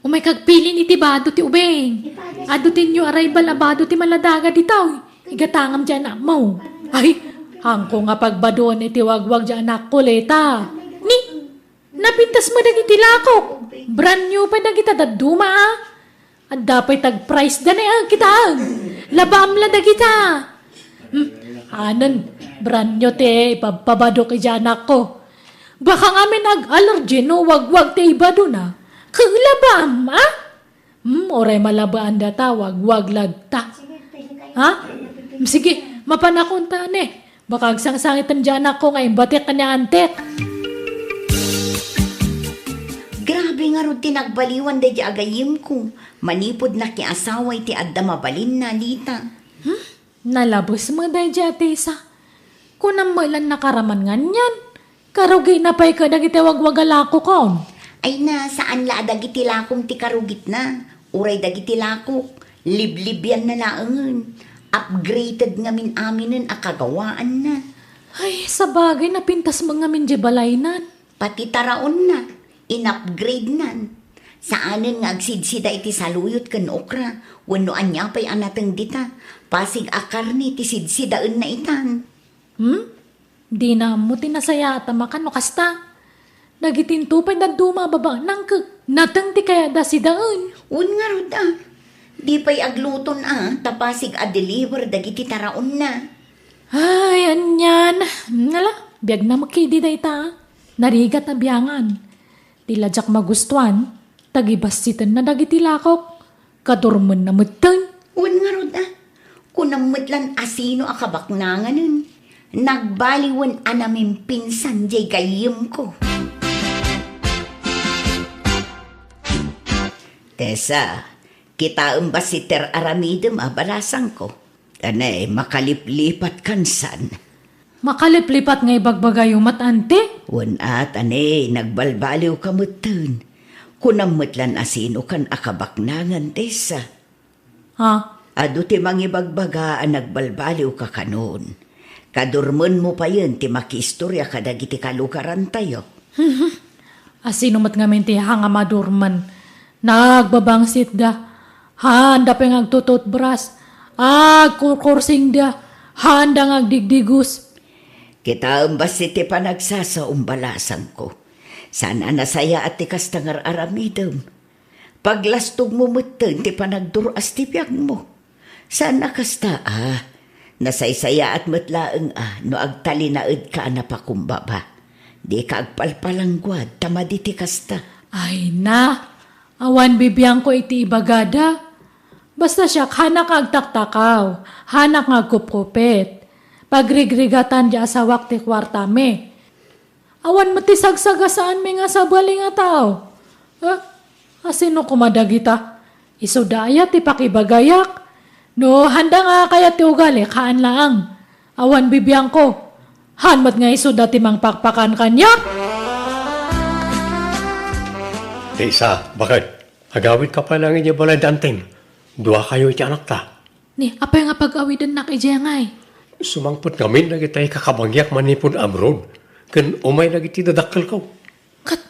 Umayka agpilin iti bado ti ubing. Adu ti new arrival a bado ti maladaga ditoy. Igatangam diay anakmo. Ay, haanko nga pagbadoen iti wagwag diay anakko, Leta. Ni, napintas met dagiti lakok. Brand new pay dagita dadduma, a. Adda pay tag-price da ni, a, kitaen. Labaam la dagita. Hmm, anen, brand new ti ipabpabadok idiay anakko. Baka ngamin ag-allergy no wagwag ti ibadona. Ket labaam, a? Hmm, uray malabaan data, wagwag lagta. Ha? Hmm, sige, mapanakon ta, ne. Baka agsangsangitem diay anakko nga imbatek ken ni antek. Grabe ngarud ti nagbaliwan daydiay a gayyemko. Manipud nakiasawa iti adda mabalinna, Leta. Hmm? Nalabes met daydiay a Tessa. Kunam met lan nakaraman nganian. Karugina pay kadagiti wagwagalakokon. Ay na, saan la a dagiti lakom ti karugitna. Uray dagiti lakok, liblibianna laengen. Upgraded ngamin aminen a kagawaanna. Ay, sabagay, napintas met ngamin diay balaynan. Pati taraonna, in-upgradenan. Saanen nga agsidsida iti saluyot ken okra, wenno ania pay a nateng dita. Pasig a karne ti sidsidaenna itan. Hmm? Dina ammo ti nasayaat a makan no kasta. Dagitinto pay dadduma a babaanang ket nateng ti kayatda sidaen. Wen ngarud a. Di pay agluton a, ta pasig a deliver dagiti taraonna. Ay, anian. Nala, biagna met ketdi dayta. Narigat a biangan. Di la diak magustuan, ta gibassitenna dagiti lakok. Kadurmenna metten. Wen ngarud a, kunam met lan asino a kabaknanganen. Nagbaliwen a namimpinsan diay gayyemko. Tessa, kitaem bassit ti aramidem a balasangko. Tane, makaliplipatkan san. Makaliplipat nga ibagbagayo met, ante? Wen a, tane, nagbalbaliwka metten. Kunam met lan asinokan a kabaknangan, Tessa. Ha? Adu ti mangibagbaga a nagbalbaliw ka kanon. Kadurmenmo payen ti makiistorya kadagiti kalugarantayo. Asino met ngamin ti haan nga madurmen? Nagbabangsitda. Haanda pay nga agtututbras. Agkurkursingda. Haanda nga agdigdigus. Kitaem bassit ti panagsasao, balasangko. Saan a nasayaat ti kasta nga ar-aramidem. Paglastogmo metten ti panagdur-as ti biagmo. Saan a kasta a, nasaysayaat met laeng a no agtalinaedka a napakumbaba. Dika agpalpalangguad ta madi ti kasta. Ay na, awan bibiangko iti ibagada. Basta siak, hanak nga agtaktakaw, hanak nga agkupkupit. Pagrigrigatan ti asawak ti kuartami. Awan met ti sagsagasaanmi nga sabali nga tao. Eh, asino koma dagita? Isuda aya ti pakibagayak? No, haanda nga kayat ti ugalik, haan laeng. Awan bibiangko. Haan met nga isuda ti mangpakpakan kaniak? Tessa, baket, agawidka pay laeng idiay balay da Anting. Duakayo iti anakta. Ni, apay nga pag-awidennak idiay ngay? Sumangpet ngamin dagiti kakabagiak manipud abroad, ken umay dagiti dadakkelko. Ket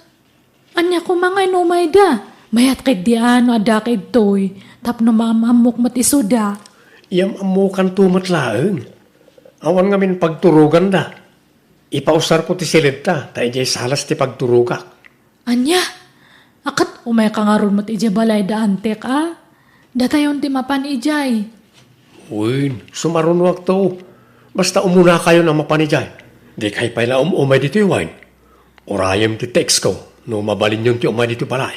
ania koma ngay no umayda? Mayat ketdi a no adda ketditoy, tapno maam-ammok met isuda. Iyam-ammokanto met laeng. Awan ngamin pagturoganda. Ipausarko ti siledta, ta idiay salas ti pagturogak. Ania? A ket umayka ngarud met idiay balay da Antek a? Datayon ti mapan idiay. Wen, sumarunoakto. Basta umunakayon a mapan idiay. Dikay pay la um-umay ditoy wen. Urayem ti textko no mabalinyon ti umay ditoy balay.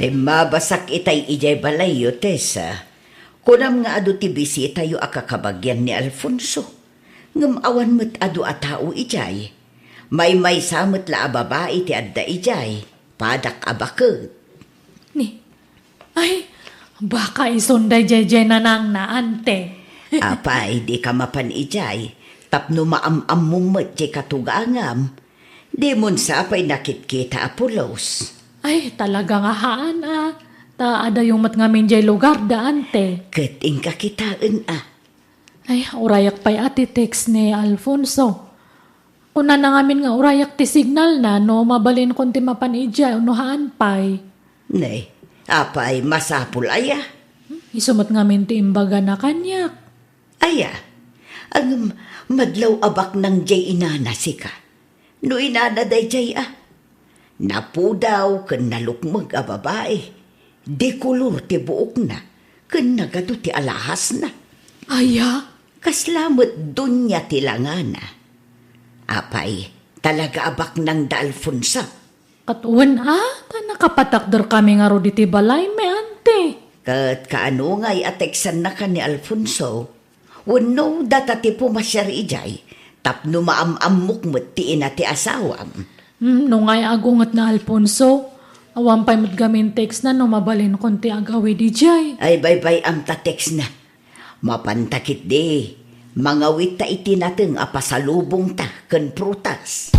Limmabasak itay idiay balayyo, Tessa. Kunam nga adu ti bisitayo a kakabagian ni Alfonso. Ngem awan met adu a tao idiay. Maymaysa met la a babai ti adda idiay. Padak a baket. Ni, ay, baka isun daydiay nanangna, ante. Apay, dika mapan idiay, tapno maam-ammom met diay katugangam. Dimon sa pay nakitkita a pulos. Ay, talaga nga haan a. Ta adayo met ngamin diay lugar da, ante. Ket inka kitaen a. Ay, urayak pay a ti text ni Alfonso. Kunana ngamin nga urayak ti signalna no mabalinkon ti mapan idiay wenno haan pay. Ne, apay, masapul aya? Hmm, isu met ngamin ti imbagana kaniak. Aya, ngem madlaw a baknang diay inana sika. No inana daydiay a, napudaw ken nalukmeg a babai, dekolor ti buokna, ken nagadu ti alahasna. Aya? Kasla met Doña ti langana. Apay, talaga a baknang da Alfonso. Ket wen a, ta nakapatakderkami ngarud iti balaymi, ante. Ket kaano ngay a teksanna ken ni Alfonso? Wenno data ti pumasiar idiay, tapno maam-ammok met ti ina ti asawam. Hmm, no ngay agunget na Alfonso, awan pay met gamin text na no mabalinkon ti agawid idiay. Ay, baybay-am ta text na. Mapanta ketdi, mangawitta iti nateng a pasalubongta ken prutas.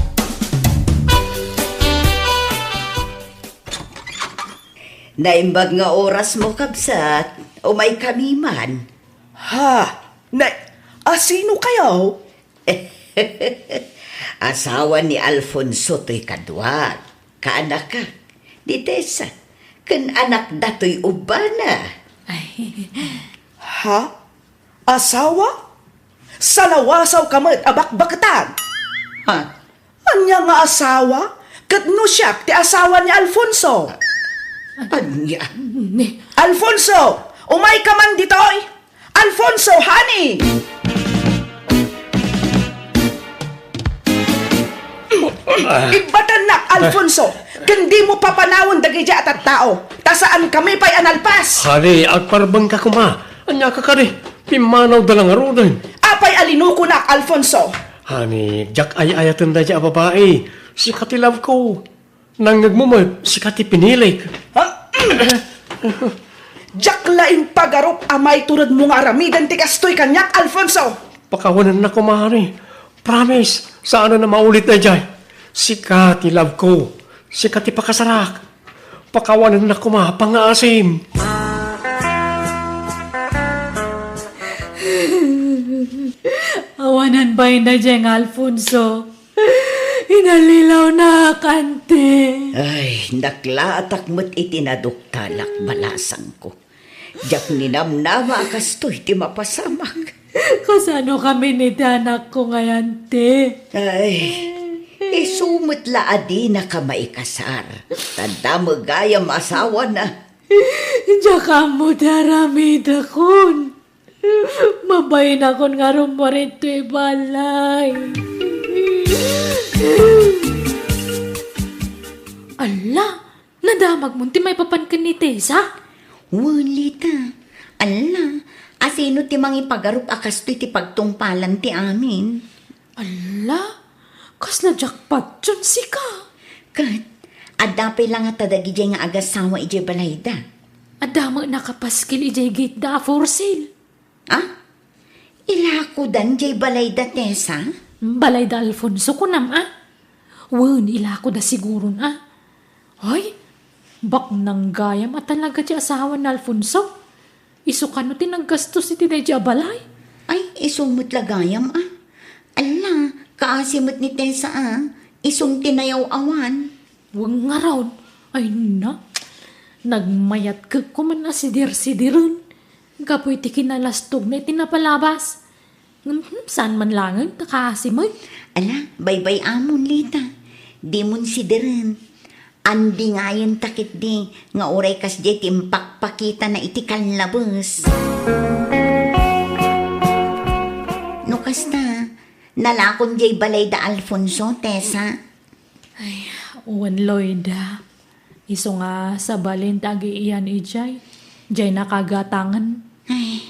Naimbag nga orasmo, kabsat. Umaykami man. Ha? Na, asino kayo? Asawa ni Alfonso toy kaduak, kaanakak, ni Tessa, ken anak datoy ubbana. Ay. Ha? Asawa? Salawasaw ka met a bakbaketan? Ha? Ania nga asawa? Ket no siak ti asawa ni Alfonso? Ania? Ni Alfonso, umay ka man ditoy! Alfonso, honey! I- ibbatannak, Alfonso, ken dimo papanawen dagiti a tattao, ta saan kami pay a nalpas. Honey, agparbeng ka koma. Ania ka kadi? Pimmanawda la ngaruden. Apay a linukonak, Alfonso? Honey, diak ay-ayaten daydiay a babai. Sika ti love ko. Nangngegmo met, sika ti pinilik. Ha? Diak la impagarup a maituredmo nga aramiden ti kastoy kaniak, Alfonso. Pakawanennak koma, honey. Promise, saanen a maulit daydiay. Sika ti love ko. Sika ti pakasarak. Pakawanennak koma, pangngaasim. Awanan bain daydiay nga Alfonso. Inallilawnak, ante. Ay, naklaatak met iti naduktalak, balasangko. Diak ninamnama a kastoy ti mapasamak. Kasano kami ni ti anakko ngay, ante? Ay, isu met la a dinaka maikasar. Ta adda met gayam asawana. Diak ammo ti aramidakon. Mabainakon nga rummuar ditoy balay. Alla, nadamagmon ti maipapan ken ni Tessa? Wen, Lita. Alla, asino ti mangipagarup a kastoy ti pagtungpalan ti amin? Alla, kasla jackpot yon sika. Ket, adda pay la ngata dagidiay nga agasawa idiay balayda? Adda met nakapaskil idiay gate da a for sale. Ah? Ilakodan diay balayda, Tessa? Balayda Alfonso, kunam, a? Wen, ilakoda siguron, a? Ay, baknang gayam a talaga ti asawa ni Alfonso. Isu kano ti naggastos iti daydiay a balay? Ay, isu met la gayam, a? Alla, kaasi met ni Tessa, a? Isun ti nayaw-awan. Wen ngarud, ay na. Nagmayat ket kuman a sidir-sidiren. Gapu iti kinalastogna iti napalabas. Ngem, hmm, saan man laeng ta kaasi met. Ala, baybay-amon, Lita. Dimon sidiren. Andingayen ta ketdi nga uray kasdiay ti impakpakitana iti kallabes. No kasta, nalakon diay balay da Alfonso, Tessa. Ay, wen, Loida. Isu nga sabali ti agiian idiay, diay nakagatangen. Ay,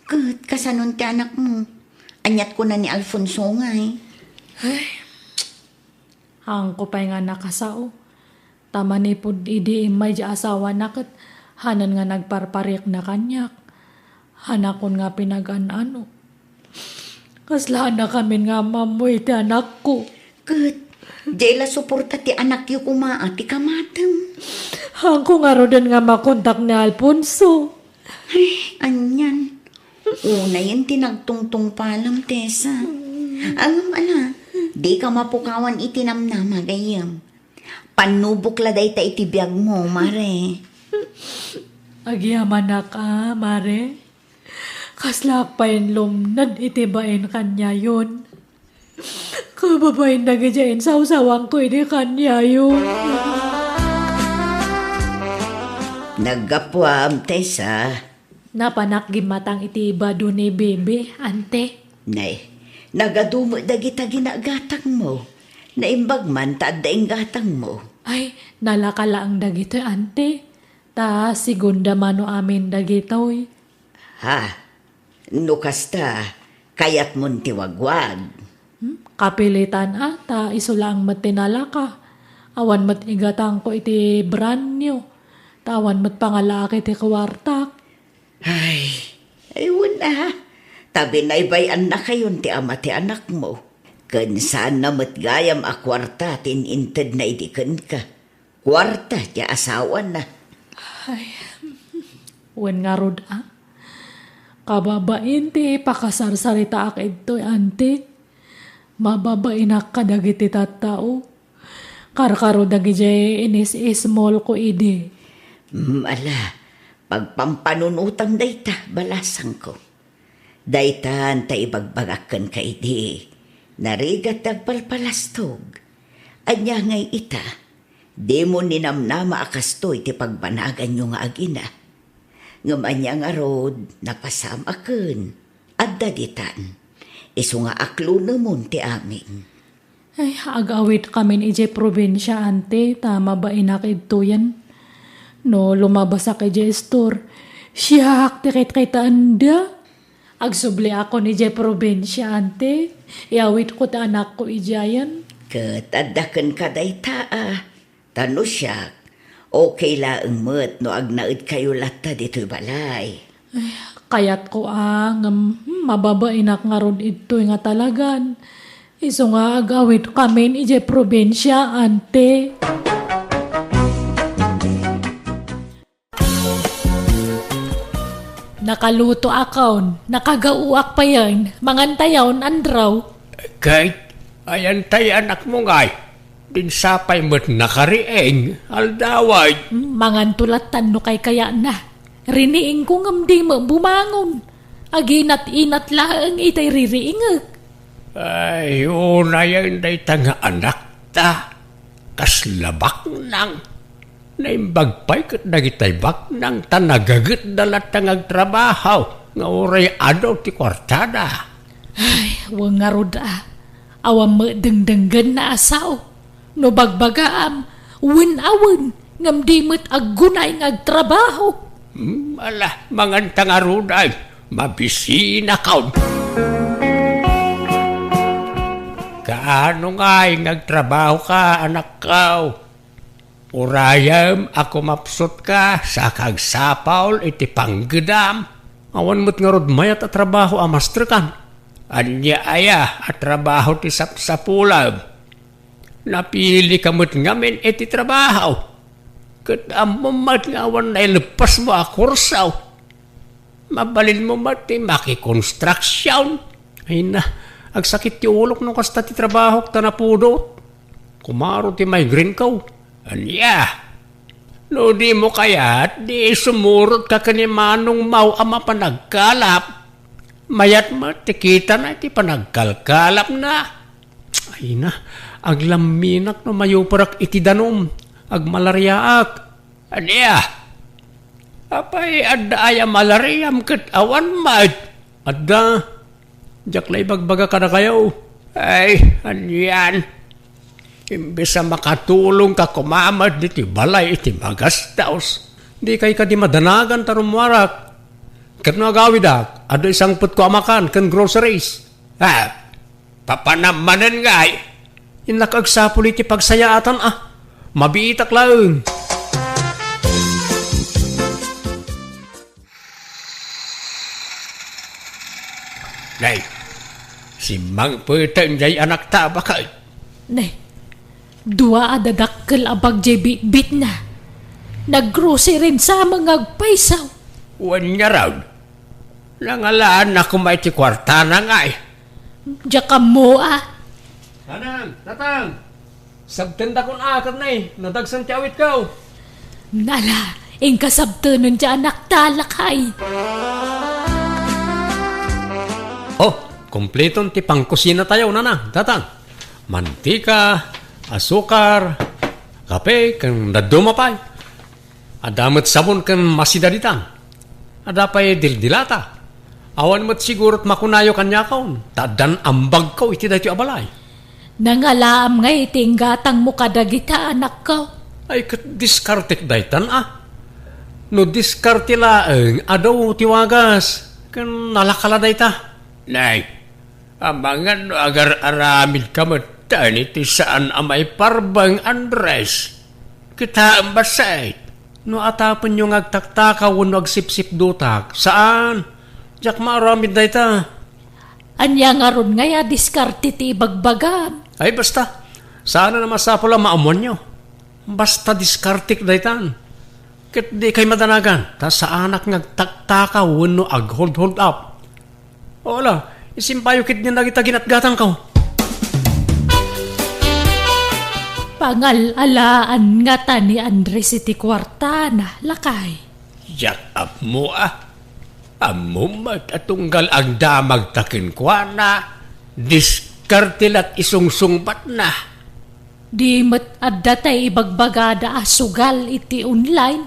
ket kasanon ti anakmo? Aniat kuna ni Alfonso ngay? Ay, haanko pay nga nakasao. Ta manipud idi immay diay asawana ket hanan nga nagparparikna kaniak. Hanakon nga pinagan-ano. Kasla haankamin nga ammo iti anakko. Ket, diay la suporta ti anakyo koma a ti kamatem. Haanko ngaruden nga makontak ni Alfonso. Ay, anian. Unayen ti nagtungtungpalam, Tessa. Ngem ala, dika mapukawan iti namnama gayyem. Pannubok la dayta iti biagmo, Mare. Agyamanak a, Mare. Kaslaak pay lumned iti bain kaniayon. Kababain dagidiay insawsawanko idi kaniayo. Naggapuam, Tessa. Napanak gimmatang iti bado ni Bebe, ante. Nay, nagadu met dagita ginagatangmo. Naimbag man ta adda inggatangmo. Ay, nalaka laeng dagitoy, ante. Ta segunda mano amin dagitoy. Ha? No kasta, kayatmon ti wagwag? Hmm? Kapilitan a, ta isu laeng met ti nalaka. Awan met igatangko iti brand new. Ta awan met pangalaak iti kuartak. Ay, ay, wen a. Ta binaybay-annakayon ti ama ti anakmo. Ken saanna met gayam a kuarta ti in-intedna idi kenka. Kuarta ti asawana. Ay, wen ngarud a. Kababain ti pakasarsaritaak idtoy, ante. Mababainak kadagiti tattao. Karkaro dagidiay inis-ismolko idi. Mm, ala, pagpampanunotam dayta, balasangko. Daytan ta ibagbagak kenka idi, narigat ti agpalpalastog. Ania ngay ita? Dimo ninamnama a kastoy ti pagbanaganyo nga agina. Ngem ania ngarud, napasamaken. Adda ditan. Isu nga aklonemon ti amin. Ay, agawidkamin idiay probinsia, ante, ta mabainak idtoyen. No lumabasak idiay store, siak ti kitkitaenda. Agsubliakon idiay probinsia, ante. Iawidko ti anakko idiayen. Ket adda kenka dayta a. Ta no siak, okay laeng met no agnaedkayo latta ditoy balay. Ay, kayatko a, ngem, hmm, mababainak ngarud idtoy nga talagan. Isu nga agawidkamin idiay probinsia, ante. Nakalutoakon, nakagaoak payen, mangantayon, Andrew. Ket, ayantayo anakmo ngay, dinsapay met nakariing, aldawen. Manganto lattan no kaykayatna. Riniingko ngem di met bumangon. Aginat-inat laeng itay ririingek. Ay, unayen dayta nga anakta. Kasla baknang. Naimbag pay ket dagitay baknang ta nagagetda latta nga agtrabaho nga uray adu ti kuartada. Ay, wen ngarud a. Awan met dengdenggenna a sao. No bagbagaam, wen a wen, ngem di met aggunay nga agtrabaho. Hmm, ala, manganta ngarud ay, mabisinakon. Kaano ngay nga agtrabahoka, anakko? Urayem a kumapsutka sa kagsapul iti panggedam. Awan met ngarud mayat a trabaho a mastrekan. Ania aya a trabaho ti sapsapulem? Napilika met ngamin iti trabaho. Ket ammom met nga awan naileppesmo a kurso. Mabalinmo met ti makikonstruksion. Ay na, agsakit ti ulok no kasta ti trabahok ta napudot. Kumaro ti migraine ko. Ania? No dimo kayat, di sumurotka ken ni Manong Mau a mapan agkalap. Mayat met ti kitana iti panagkalkalapna. Ay na, aglamminak no mayuparak iti danum. Agmalariaak. Ania? Apay, adda aya malariam ket awan met? Adda. Diak la ibagbaga kadakayo. Ay, anian? Imbes a makatulongka koma met ditoy balay iti magastos, dikay kadi madanagan ta rummuarak. Ket no agawidak, adda isangpetko a makan ken groceries. Ha? Papanam manen ngay? Innak agsapul iti pagsayaatan a. Mabiitak laeng. Nay, simmangpeten jay anakta a baket. Nay, dua a dadakkel a bag jay bitbitna. Naggrocery sa nga agpayso. Wen ngarud, nangalaanna koma iti kuartana ngay. Diak ammo a. Nanang, tatang, sabtendakon a ket nay, nadagsen ti awitko. Nala, inka sabtenen ti anakta, lakay. Oh, kompleton ti pangkusinatayo, nanang, tatang. Mantika, asukar, kape, ken dadduma pay. Adda met sabon ken masida ditan. Adda pay dildilata. Awan met sigurot makunayo kaniakon, ta addan ambagko iti daytoy a balay. Nangalaam ngay iti inggatangmo kadagita, anakko. Ay, ket diskartek daytan a. No diskarte laeng, adu ti wagas, ken nalakala dayta. Nay, amangan no agar-aramidka metten iti saan a maiparbeng, Andres. Kitaem bassit, no atapenyo nga agtaktakaw wenno agsipsipdutak, saan. Diak maaramid dayta. Ania ngarud ngay a diskarte ti ibagbagam? Ay, basta. Saan a masapul a maammoanyo. Basta diskartek daytan. Ket dikay madanagan, ta saanak nga agtaktakaw wenno ag-hold-hold up. Ala, isimpayo ketdin dagita ginatgatangko. Pangal-alaan ngata ni Andres iti kuartana, lakay. Diak ammo a. Ammom met a tunggal agdamagta kenkuana, diskarte la ti isungsungbatna. Di met adda tay ibagbagada a sugal iti online.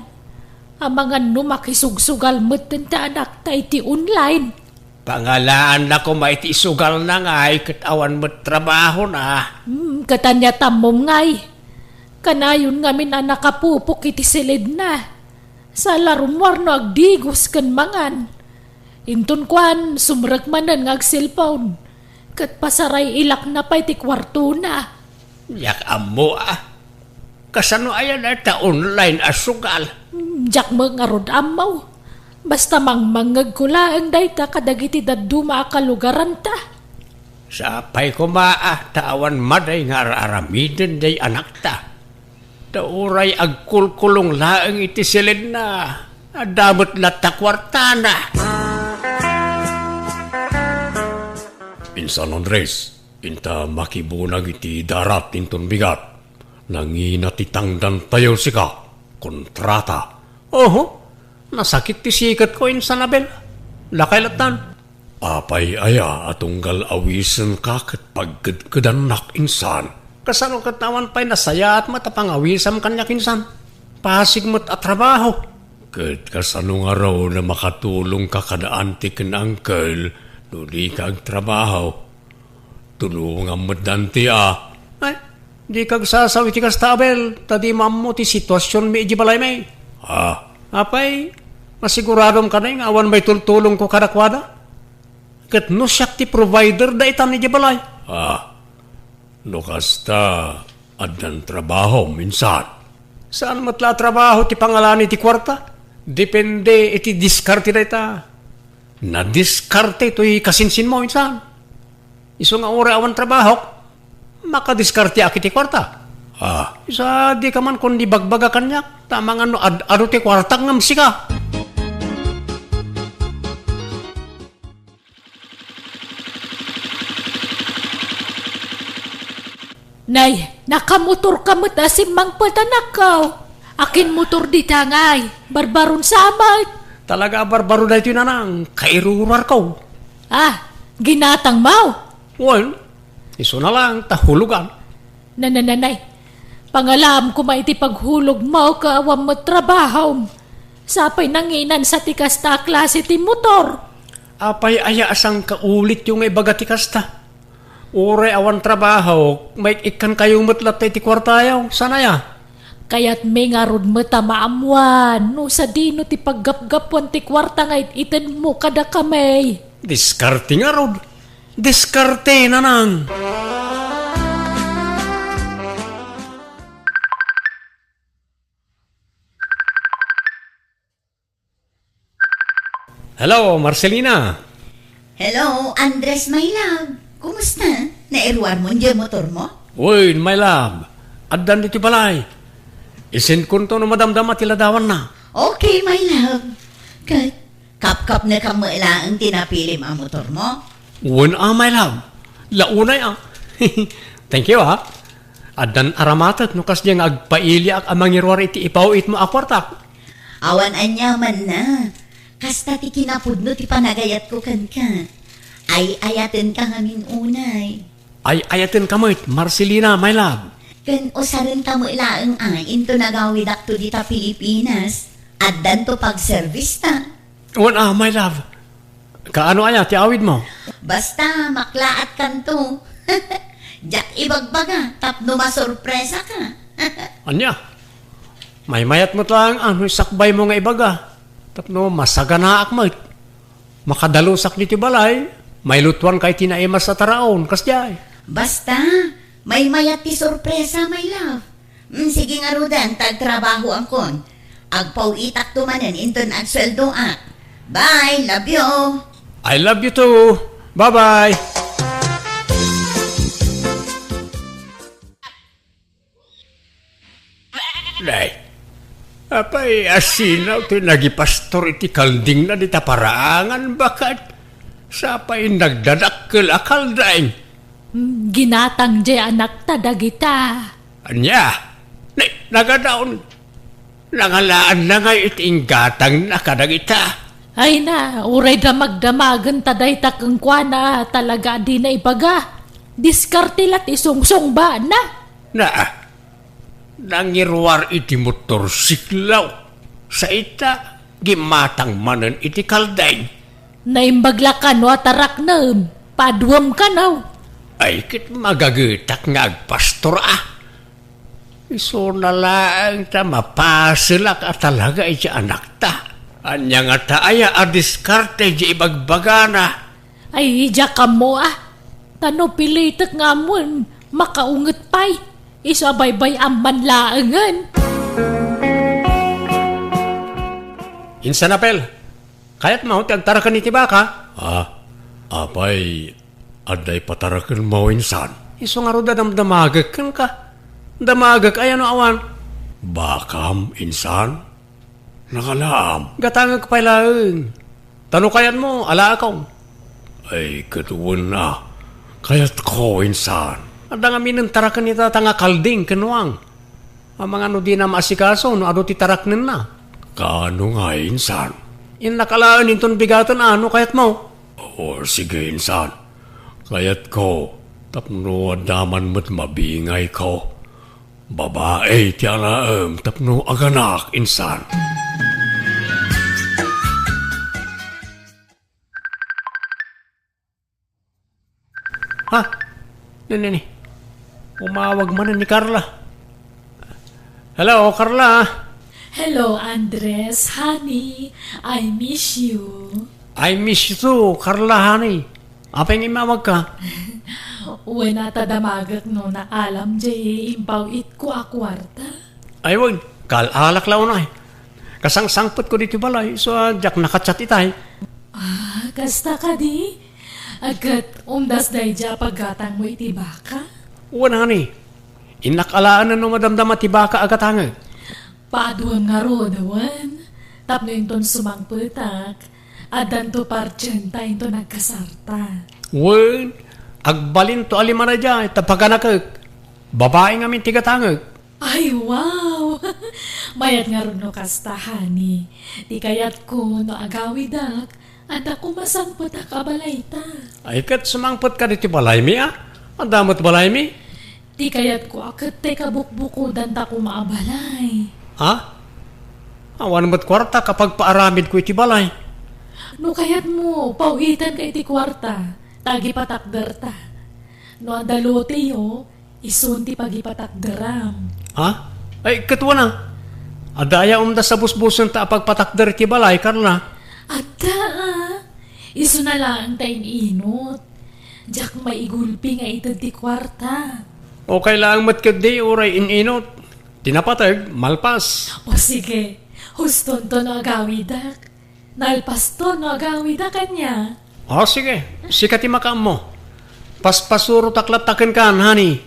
Amangan no makisugsugal metten ti anakta iti online. Pangalaanna koma iti isugalna ngay ket awan met trabahona. Hmm, ket ania tammom ngay? Kanayon ngamin a nakapupok iti siledna. Saan la rummuar no agdigos ken mangan. Inton kuan, sumrek manen nga agselpon, ket pasaray-ilakna pay ti kuartona. Diak ammo a. Kasano aya dayta online a sugal? Hmm, diak met ngarud ammo. Basta mangmangngegko laeng dayta kadagiti dadduma a kalugaranta. Sapay koma a ta awan madi nga ar-aramiden diay anakta. Ta uray agkulkulong laeng iti siledna. Adda met latta kuartana. Insan Andres, inta makibunag iti darat inton bigat. Nangina ti tangdantayo sika, kontrata. Oho, nasakit ti siketko, Insan Abel. Lakay lattan. Apay aya a tunggal awisenka ket pagkedkedannak, Insan? Kasano ket awan pay nasayaat met a pangawisam kaniak, Insan? Pasig met a trabaho. Ket kasano ngarud a makatulongka kada anti ken uncle no dika agtrabaho? Tulongam met da anti a. Ay, dika agsasaw iti kasta, Abel, ta dimo ammo ti situasionmi idiay balaymi. Ah. Apay, masiguradom kadi nga awan maitultulongko kadakuada? Ket no siak ti provider da itan idiay balay. Ah, no kasta, addan trabahom, Insan? Saan met la a trabaho ti pangalani ti kuarta? Depende iti diskarte dayta. Nadiskarte toy kasinsinmo, Insan. Isu nga uray awan trabahok, makadiskarteak iti kuarta. Ah. Isu a dika man kundi bagbaga kaniak, ta amangan no ad-adu ti kuartak ngem sika. Nay, nakamotorka met a simmangpet, anakko. Akin motor dita ngay? Barbaron sa met. Talaga a barbaro daytoy, nanang. Kairuruarko. Ah, ginatangmo? Wen, isuna lang ta hulogan. Nanananay, pangalaam koma iti paghulogmo ket awan met trabahom. Sapay nanginan sa ti kasta a klase ti motor. Apay aya a sangkaulityo nga ibaga ti kasta? Uray awan trabaho, maik-ikkankayo met latta iti kuartayo. Saan aya? Kayatmi ngarud met a maammuan no sadino ti paggapgapuan ti kuarta nga it-itenmo kadakami. Diskarte ngarud. Diskarte, nanang. Hello, Marcelina. Hello, Andres, my love. Kumusta? Nairuarmo diay motormo? Wen, my love. Addan ditoy balay. Isendkonto no madamdama ti ladawanna. Okay, my love. Ket, kapkapnekam met laeng ti napilim a motormo? Wen a, my love. La unay a. Thank you, ah. Addan aramatek no kasdiay nga agpailiak a mangiruar iti ipaw-itmo a kuartak. Awan aniamanna. Kasta ti kinapudno ti panagayatko kenka. Ay-ayatenka ngamin unay. Ay-ayatenka met, Marcelina, my love. Ken usarenta met laeng a inton agawidakto dita Pilipinas. Addanto pagservista. Wen a, my love. Kaano aya ti awidmo? Basta, maklaatkanto. Diak ibagbaga tapno masorpresaka. Ania? Maymayat met laeng a no isakbaymo nga ibaga tapno masaganaak met. Makadalusak ditoy balay, mailutoanka iti naimas a taraon, kasdiay. Basta, maymayat ti sorpresa, my love. Mm, sige ngaruden, ta agtrabahoankon. Agpaw-itakto manen inton agsueldoak. Bye, love you. I love you too. Bye-bye. Nay, apay, asino ti nagipastor iti kaldingna dita paraangan, baket? Sapay nagdadakkel a kalding. Mm, ginatang diay anakta dagita. Ania? Ni, nagadaon. Nangalaanna ngay iti inggatangna kadagita. Ay na, uray damagdamagenta dayta kenkuana, talaga a dina ibaga. Diskarte la ti sungsungbaanna. Na, nangiruar iti motorsiklo. Sa ita, gimatang manen iti kalding. Naimbag la kano a taraknem, paduem kano. Ay, ket magagetak nga agpastor a. Isuna laeng ta mapaselak a talaga iti anakta. Ania ngata aya a diskarte iti ibagbagana? Ay, diak ammo a. Ta no pilitek nga ammoen, makaunget pay. Isu a baybay-am man laengen. Insan Apel, kayatmo ti agtaraken iti baka? Ah, apay, adda ipatarakenmo, insan? Isu ngarud a damdamagek kenka. Damagek aya no awan? Bakam, insan? Nakalaam. Gatangek pay laeng. Ta no kayatmo, alaekon. Ay, ket wen a. Kayatko, insan. Adda ngamin taraken ita ta nga kalding ken nuang. Amangan no dina maasikaso no adu ti taraknenna. Kaano nga, insan? Innak alaen inton bigaten a no kayatmo. O, sige, insan. Kayatko, tapno adda man met mabingayko. Babai ti alaem tapno aganak, insan. Ha? Nini, nini. Umawag man ni Carla. Hello, Carla. Hello, Andres. Honey, I miss you. I miss you too, Carla, honey. Apay nga imawag ka? Wen a ta damagek no naalam jay impaw-itko a kuarta. Ay, wen. Kaal-alak la unay. Kasangsangpetko ditoy balay, so, ah, diak nakachat itay. Ah, kasta kadi? Ket umdas daydi a paggatangmo iti baka? Wen, honey. Innak alaen no madamdama ti baka a gatangek. Paaduem ngarud, wen. Tapno inton sumangpetak, addanto partienta inton agkasarta. Wen, agbalinto a lima daydiay, ta paganakek. Babai ngamin ti gatangek. Ay, wow! Mayat ngarud no kasta, honey. Ti kayatko no agawidak, adda koma sangpetak a balayta. Ay, ket sumangpetka ditoy balaymi, a? Adda met balaymi? Ti kayatko a ket ti kabukbukodanta koma a balay. Ha? Awan met kuarta a pagpaaramidko iti balay. No kayatmo, paw-itanka iti kuarta, ta agipatakderta. No adda loteyo, isun ti pagipatakderam. Ha? Ay, ket wen a. Adda aya umdas a busbusenta a pagpatakder iti balay, Carla? Adda, a. Isuna laeng ta in-inot. Diak maigulpi nga ited ti kuarta. Okay laeng met ketdi uray in-inot. Ti napateg, malpas. O sige, hustonto no agawidak. Nalpasto no agawida kaniak. O, sige. Sika ti makaammo. Paspasurotak latta kenka, honey.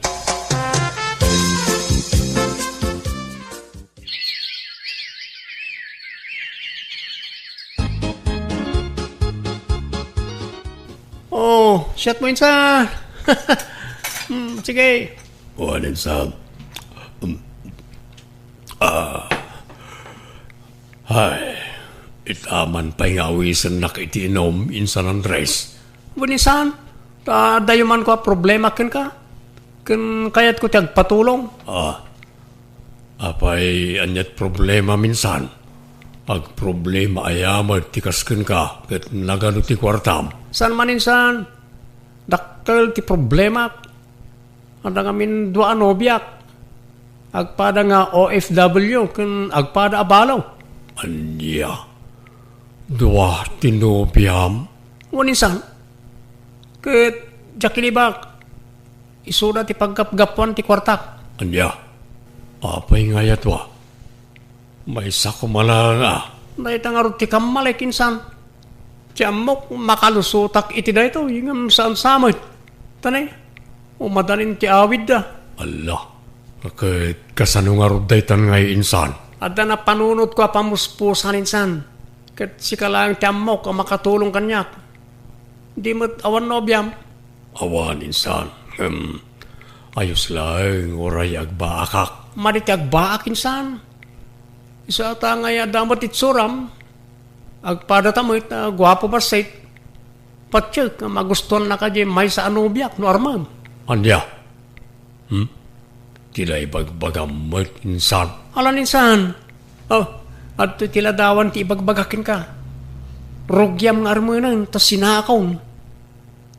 O, siatmo, insan. Hmm, sige. Wen, insan. Hmm. Ah. Ay, ita man pay nga awisennak iti inum, insan Andres. Wen, insan, ta adda man kua problema kenka. Ken kayatko ti agpatulong. Ah, apay, aniat problema, insan? Agproblema aya met ti kas kenka, ket nagano ti kuartam? Saan man, insan, dakkel ti problemak. Adda ngamin dua a nobiak. Agpada nga O F W ken agpada a balo. Ania? Dua ti nobiam? Wen, insan. Ket diak ilibak. Isuda ti paggapgapuan ti kuartak. Ania? Apay nga aya dua? Maysa koma laeng a. Dayta ngarud ti kammalek, insan. Ti ammok, makalusotak iti daytoy, ngem saan sa met. Ta ne, umadanin ti awidda. Alla, ket kasano ngarud daytan ngay, insan? Adda napanunotko a pamuspusan, insan. Ket sika laeng ti ammok a makatulong kaniak. Di met awan nobiam? Awan, insan. Ngem, ayos laeng uray agbaakak. Madi ti agbaak, insan. Isu a ta ngay adda met itsuram. Agpadata met a guapo bassit. Patiek nga magustuannaka diay maysa a nobiak no armem. Ania? Hmm? Ti la ibagbagam met, insan? Alan, insan. O, adtoy ti ladawan ti ibagbaga kenka. Rugiam nga armenen ta sinaakon.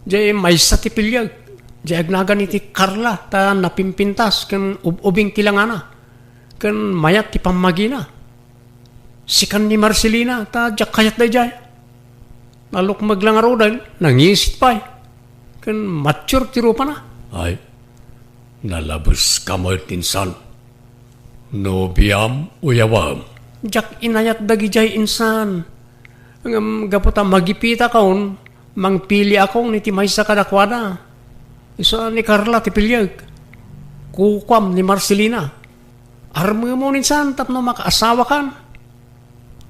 Diay maysa ti piliek. Diay agnagan iti Carla ta napimpintas ken ub-ubing ti langana. Ken mayat ti pammagina. Sikan ni Marcelina ta diak kayat daydiay. Nalukmeg la ngaruden, nangisit pay. Ken mature ti rupana. Ay, nalabeska met, insan. Nobiam, uyawem. Diak inayat dagidiay, insan. Ngem gapu ta magipitakon, mangpiliakon iti maysa kadakuada. Isu a ni Carla ti piliek. Kukuam ni Marcelina. Armemon, insan, tapno makaasawakan.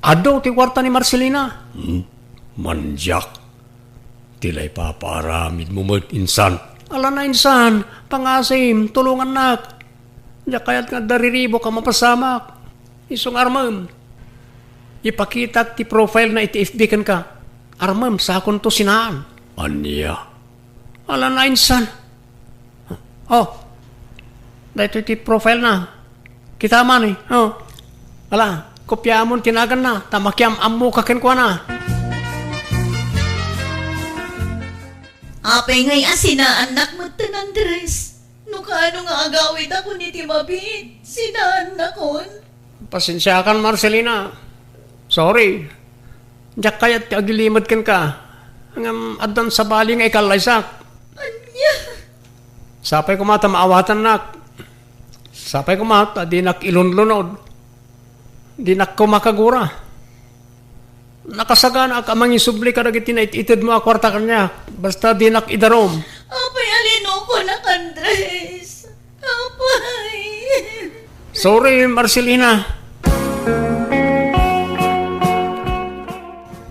Adu ti kuarta ni Marcelina. Hmm? Mandiak. Ti la ipapaaramidmo met, insan. Ala na, insan, pangasim, tulongannak. Diak kayat nga adda riribuk a mapasamak. Isu nga armem. Ipakitak ti profile na iti F B kenka. Armem, sakonto sinaan. Ania? Ala na, insan. Oh, daytoy ti profile na. Kita man, eh. Oh. Ala, kopiamon ti naganna, ta makiam-ammoka kenkuana. Apay ngay a sinaannak metten, Andres? No kaano nga agawidakon iti mabiit, sinaannakon? Pasensiakan, Marcelina. Sorry. Diak kayat ti agilimed kenka. Ngem addan sabali nga ikallaysak. Ania? Sapay koma ta maawatannak. Sapay koma ta dinak ilunlunod. Dinak koma kagura. Nakasaganaak a mangisubli kadagiti nait-itedmo a kuarta kaniak. Basta dinak idarum. Apay a linokonak, Andres? Apay. Sorry, Marcelina.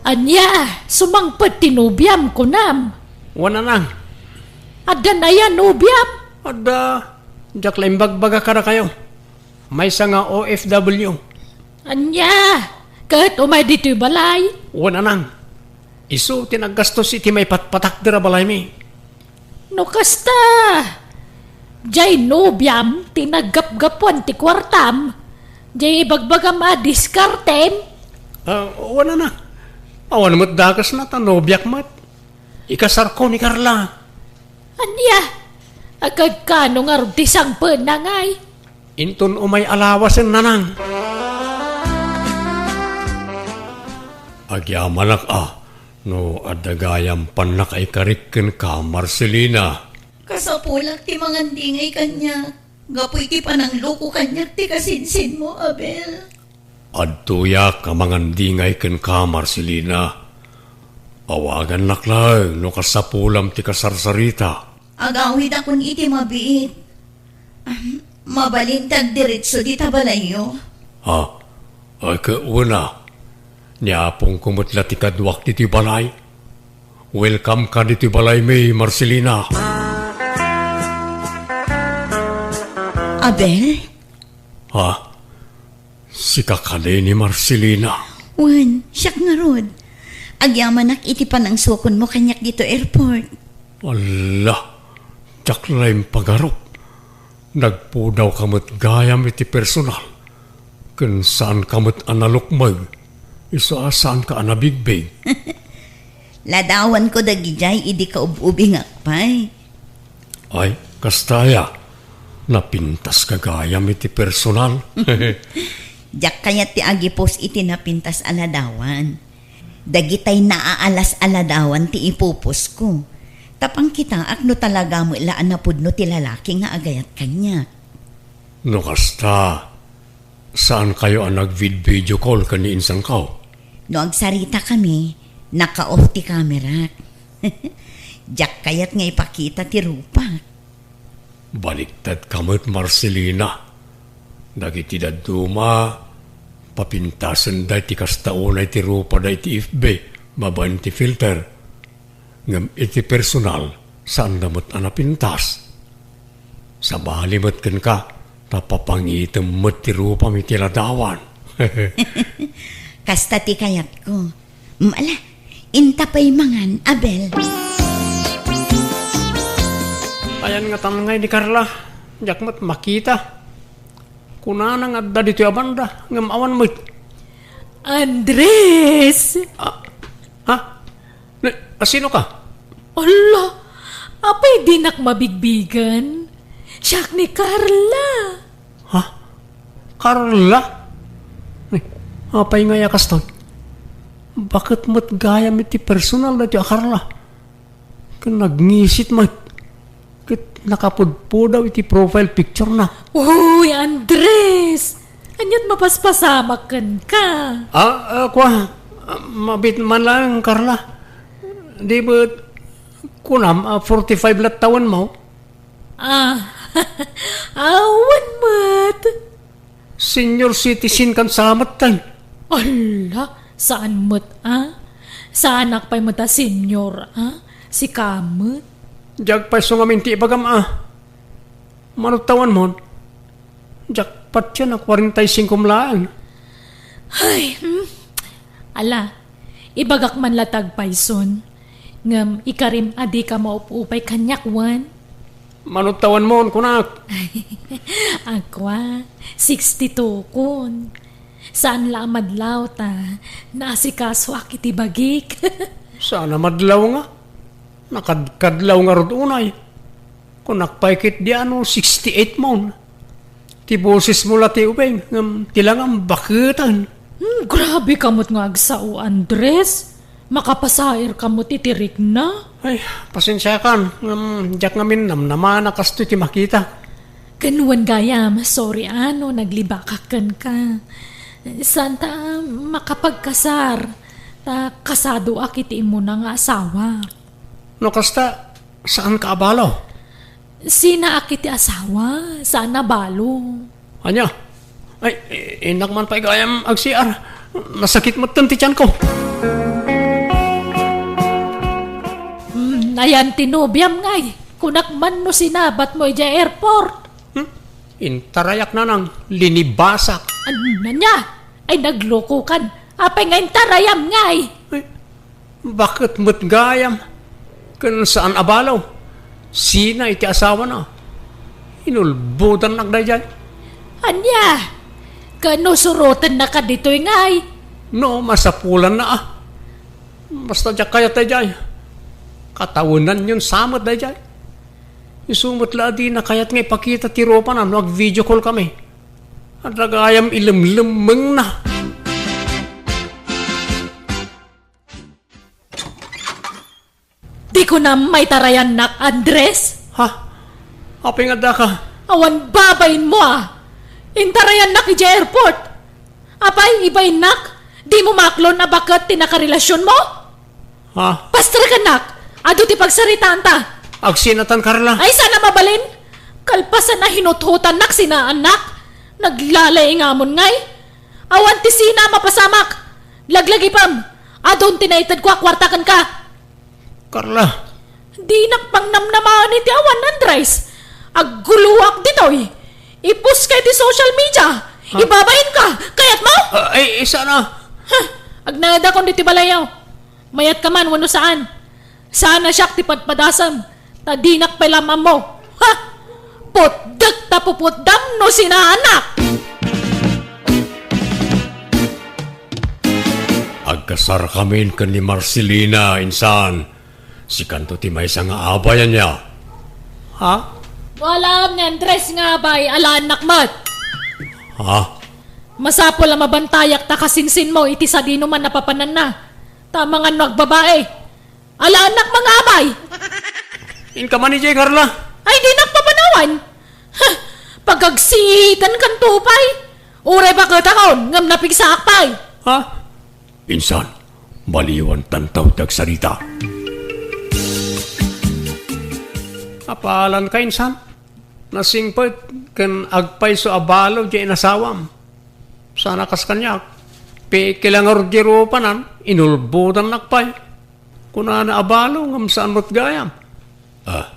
Ania, sumangpet ti nobiam, kunam? Wen, nanang. Addan aya nobiam? Adda, diak la imbagbaga kadakayo. Maysa nga O F W. Ania, ket umay ditoy balay? Wen, nanang. Isu ti naggastos iti maipatpatakder a balaymi. No kasta, jay nobiam ti naggapgapuan ti kuartam, jay ibagbagam a diskartem? Ah, wen, nanang. Awan met dakesna ta nobiak met. Ikasarko ni Carla. Ania? Agkano ngarud ti sangpetna ngay? Inton umay a lawasen, nanang. Agyamanak a, no adda gayam pannakaikarik kenka, Marcelina. Kasapulak ti mangandingay kaniak, gapu iti panangloko kaniak ti kasinsinmo, Abel. Adtoyak a mangandingay kenka, Marcelina. Awagannak laeng no kasapulam ti kasarsarita. Agawidakon iti mabiit. Ahem, mabalin ti agdiretso dita balayyo. Ha? Ay, ket wen a. Ni apongko met la ti kaduak ditoy balay. Welcome ka ditoy balaymi, Marcelina. Abel? Ha? Sika kadi ni Marcelina? Wen, siak ngarud. Agyamanak iti panangsukonmo kaniak ditoy airport. Alla, diak la impagarup. Nagpudawka met gayam iti personal. Ken saanka met a nalukmeg. Isu a saanka a nabigbig. Ladawanko dagidiay idi kaub-ubingak pay. Ay, kasta aya, napintaska gayam iti personal. Diak kayat ti agipos iti napintas a ladawan. Dagitay naaalas a ladawan ti ipuposko. Ta pangkitaak no talaga met la a napudno ti lalaki nga agayat kaniak. No kasta, saankayo a nagvid-video call ken ni insangko? No agsaritakami, naka-off ti kamerak. Diak kayat nga ipakita ti rupak. Baliktadka met, Marcelina. Dagiti dadduma, papintasenda iti kasta unay ti rupada iti F B babaen iti filter. Ngem iti personal, saanda met a napintas. Sabali met kenka, ta papangitem met ti rupam iti ladawan. Kasta ti kayatko. Mm, ala, inta pay mangan, Abel. Ayan nga tangay ni Carla, diak met makita. Kunana nga adda ditoy a banda, ngem awan met. Andres! Ah, ha? Ne, a, sino ka? Ala, apay dinak mabigbigen? Siak ni Carla. Ha? Carla? Ne, apay ngay a kastoy? Baket met gayam iti personal daytoy a Carla? Ken nagngisit met. Ket nakapudpudaw iti profile picture-na. Uy, Andres! Ania't mapaspasamak kenka? Ah, ah, kua, ah, mabit man lang, Carla. Di ba, kunam, ah, forty-five la't tawenmo? Ah, awan met. Senior citizen kan sa met, tay. Ala, saan met a? Saanak pay met a senior a? Sika met? Diak pay isu ngamin ti ibagam a. Mano ti awan mon? Diak patien a kwarenta y singko laeng. Ay, hmm. Ala, ibagak man la ti agpayson. Ngem ikarim a dika maupupay kaniak wen? Mano ti awan mon, kunak? Akua, sixty-two kon. Saan la a madlaw ta naasikasoak iti bagik. Saan a madlaw nga? Nakadkadlaw ngarud unay. Kunak pay ketdi a no sixty-eight mon. Ti bosesmo la ti ubing, ngem ti langam baketen. Hmm, grabe ka met nga agsao, Andres. Makapasair ka met iti rikna. Ay, pasensiakan, ngem diak ngamin namnama a kastoy ti makita. Ken wen gayam, sorry a no naglibakak kenka. Saanta a makapagkasar, ta kasadoak iti immuna nga asawa. No kasta, saanka a balo? Sinaak iti asawa, saan a balo. Ania? Ay, i-, innak man pay gayam ag-C R. Nasakit metten ti tianko. Hmm, ayan ti nobiam ngay. Kunak man no sinabatmo idiay airport. Hmm? Intarayak nanang, linibasak. An-, ania? Ay, naglokokan. Apay nga intarayam ngay? Ay, baket met gayam? Ken saan a balo? Sina iti asawana? Inulbodannak daydiay. Ania? Ken no surotennaka ditoy ngay? No, masapulanna a. Basta diak kayat daydiay. Katawenanyon sa met daydiay. Isu met la a dina kayat nga ipakita ti rupana no ag-video call kami. Adda gayam ilemlemmengna. Di ko na maitarayannak, Andres. Ha? Apay nga addaka? Awan babainmo a. Intarayannak idiay airport. Apay, ibainnak? Dimo maklon a baket ti nakarelasionmo? Ha? Pasterkannak! Adu ti pagsaritaanta! Agsinatan, Carla? Ay, saan a mabalin? Kalpasan a hinuthutannak sinaannak. Naglalay ngamon ngay. Awan ti sina a mapasamak. Laglagipem. Adun ti naitedko a kuarta kenka. Carla. Dinak pangnamnamaen iti awan, Andres. Agguloak ditoy. Ipost ka iti social media. Ha? Ibabain ka. Kayatmo? Ah, ay, saan a. Huh. Agnaedakon ditoy balayyo. Mayat ka man wenno saan. Saan a siak ti padpadasem, ta dinak pay la maammo. Ha? Putdek ta puputdam no sinaannak! Agkasarkamin ken ni Marcelina, insan. Sikanto ti maysa nga abay, ania? Ha? Wala ni Andres nga abay, alaennak met. Ha? Masapul a mabantayak ta kasinsinmo iti sadino man a papananna. Ta amangan no agbabae. Alaennak nga abay. Inka man idiay, Carla. Ay, dinak papanawan. Ha, pagagsiitankanto pay. Uray baketakon, ngem napigsaak pay. Ha? Insan, baliwantanto ti agsarita. Apalanka, insan? Nasingpet ken agpayso a balo diay inasawam. Saan a kas kaniak. Pikil a ngarud diay rupanan, inulbodannak pay. Kunana a balo ngem saan met gayam. Ah,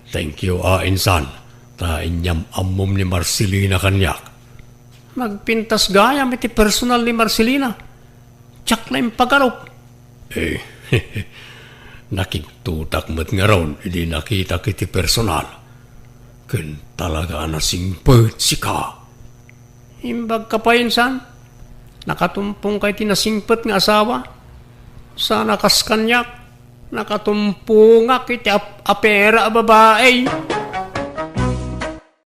thank you, ah, insan, ta inyam-ammom ni Marcelina kaniak. Nagpintas gayam iti personal ni Marcelina. Diak la impagarup. Eh, nakigtotak met ngarud idi nakitak iti personal. Ken talaga a nasingpet sika. Imbagka pay, insan, nakatumpongka iti nasingpet nga asawa. Saan a kas kaniak, nakatumpongak iti ap-, apera a babai.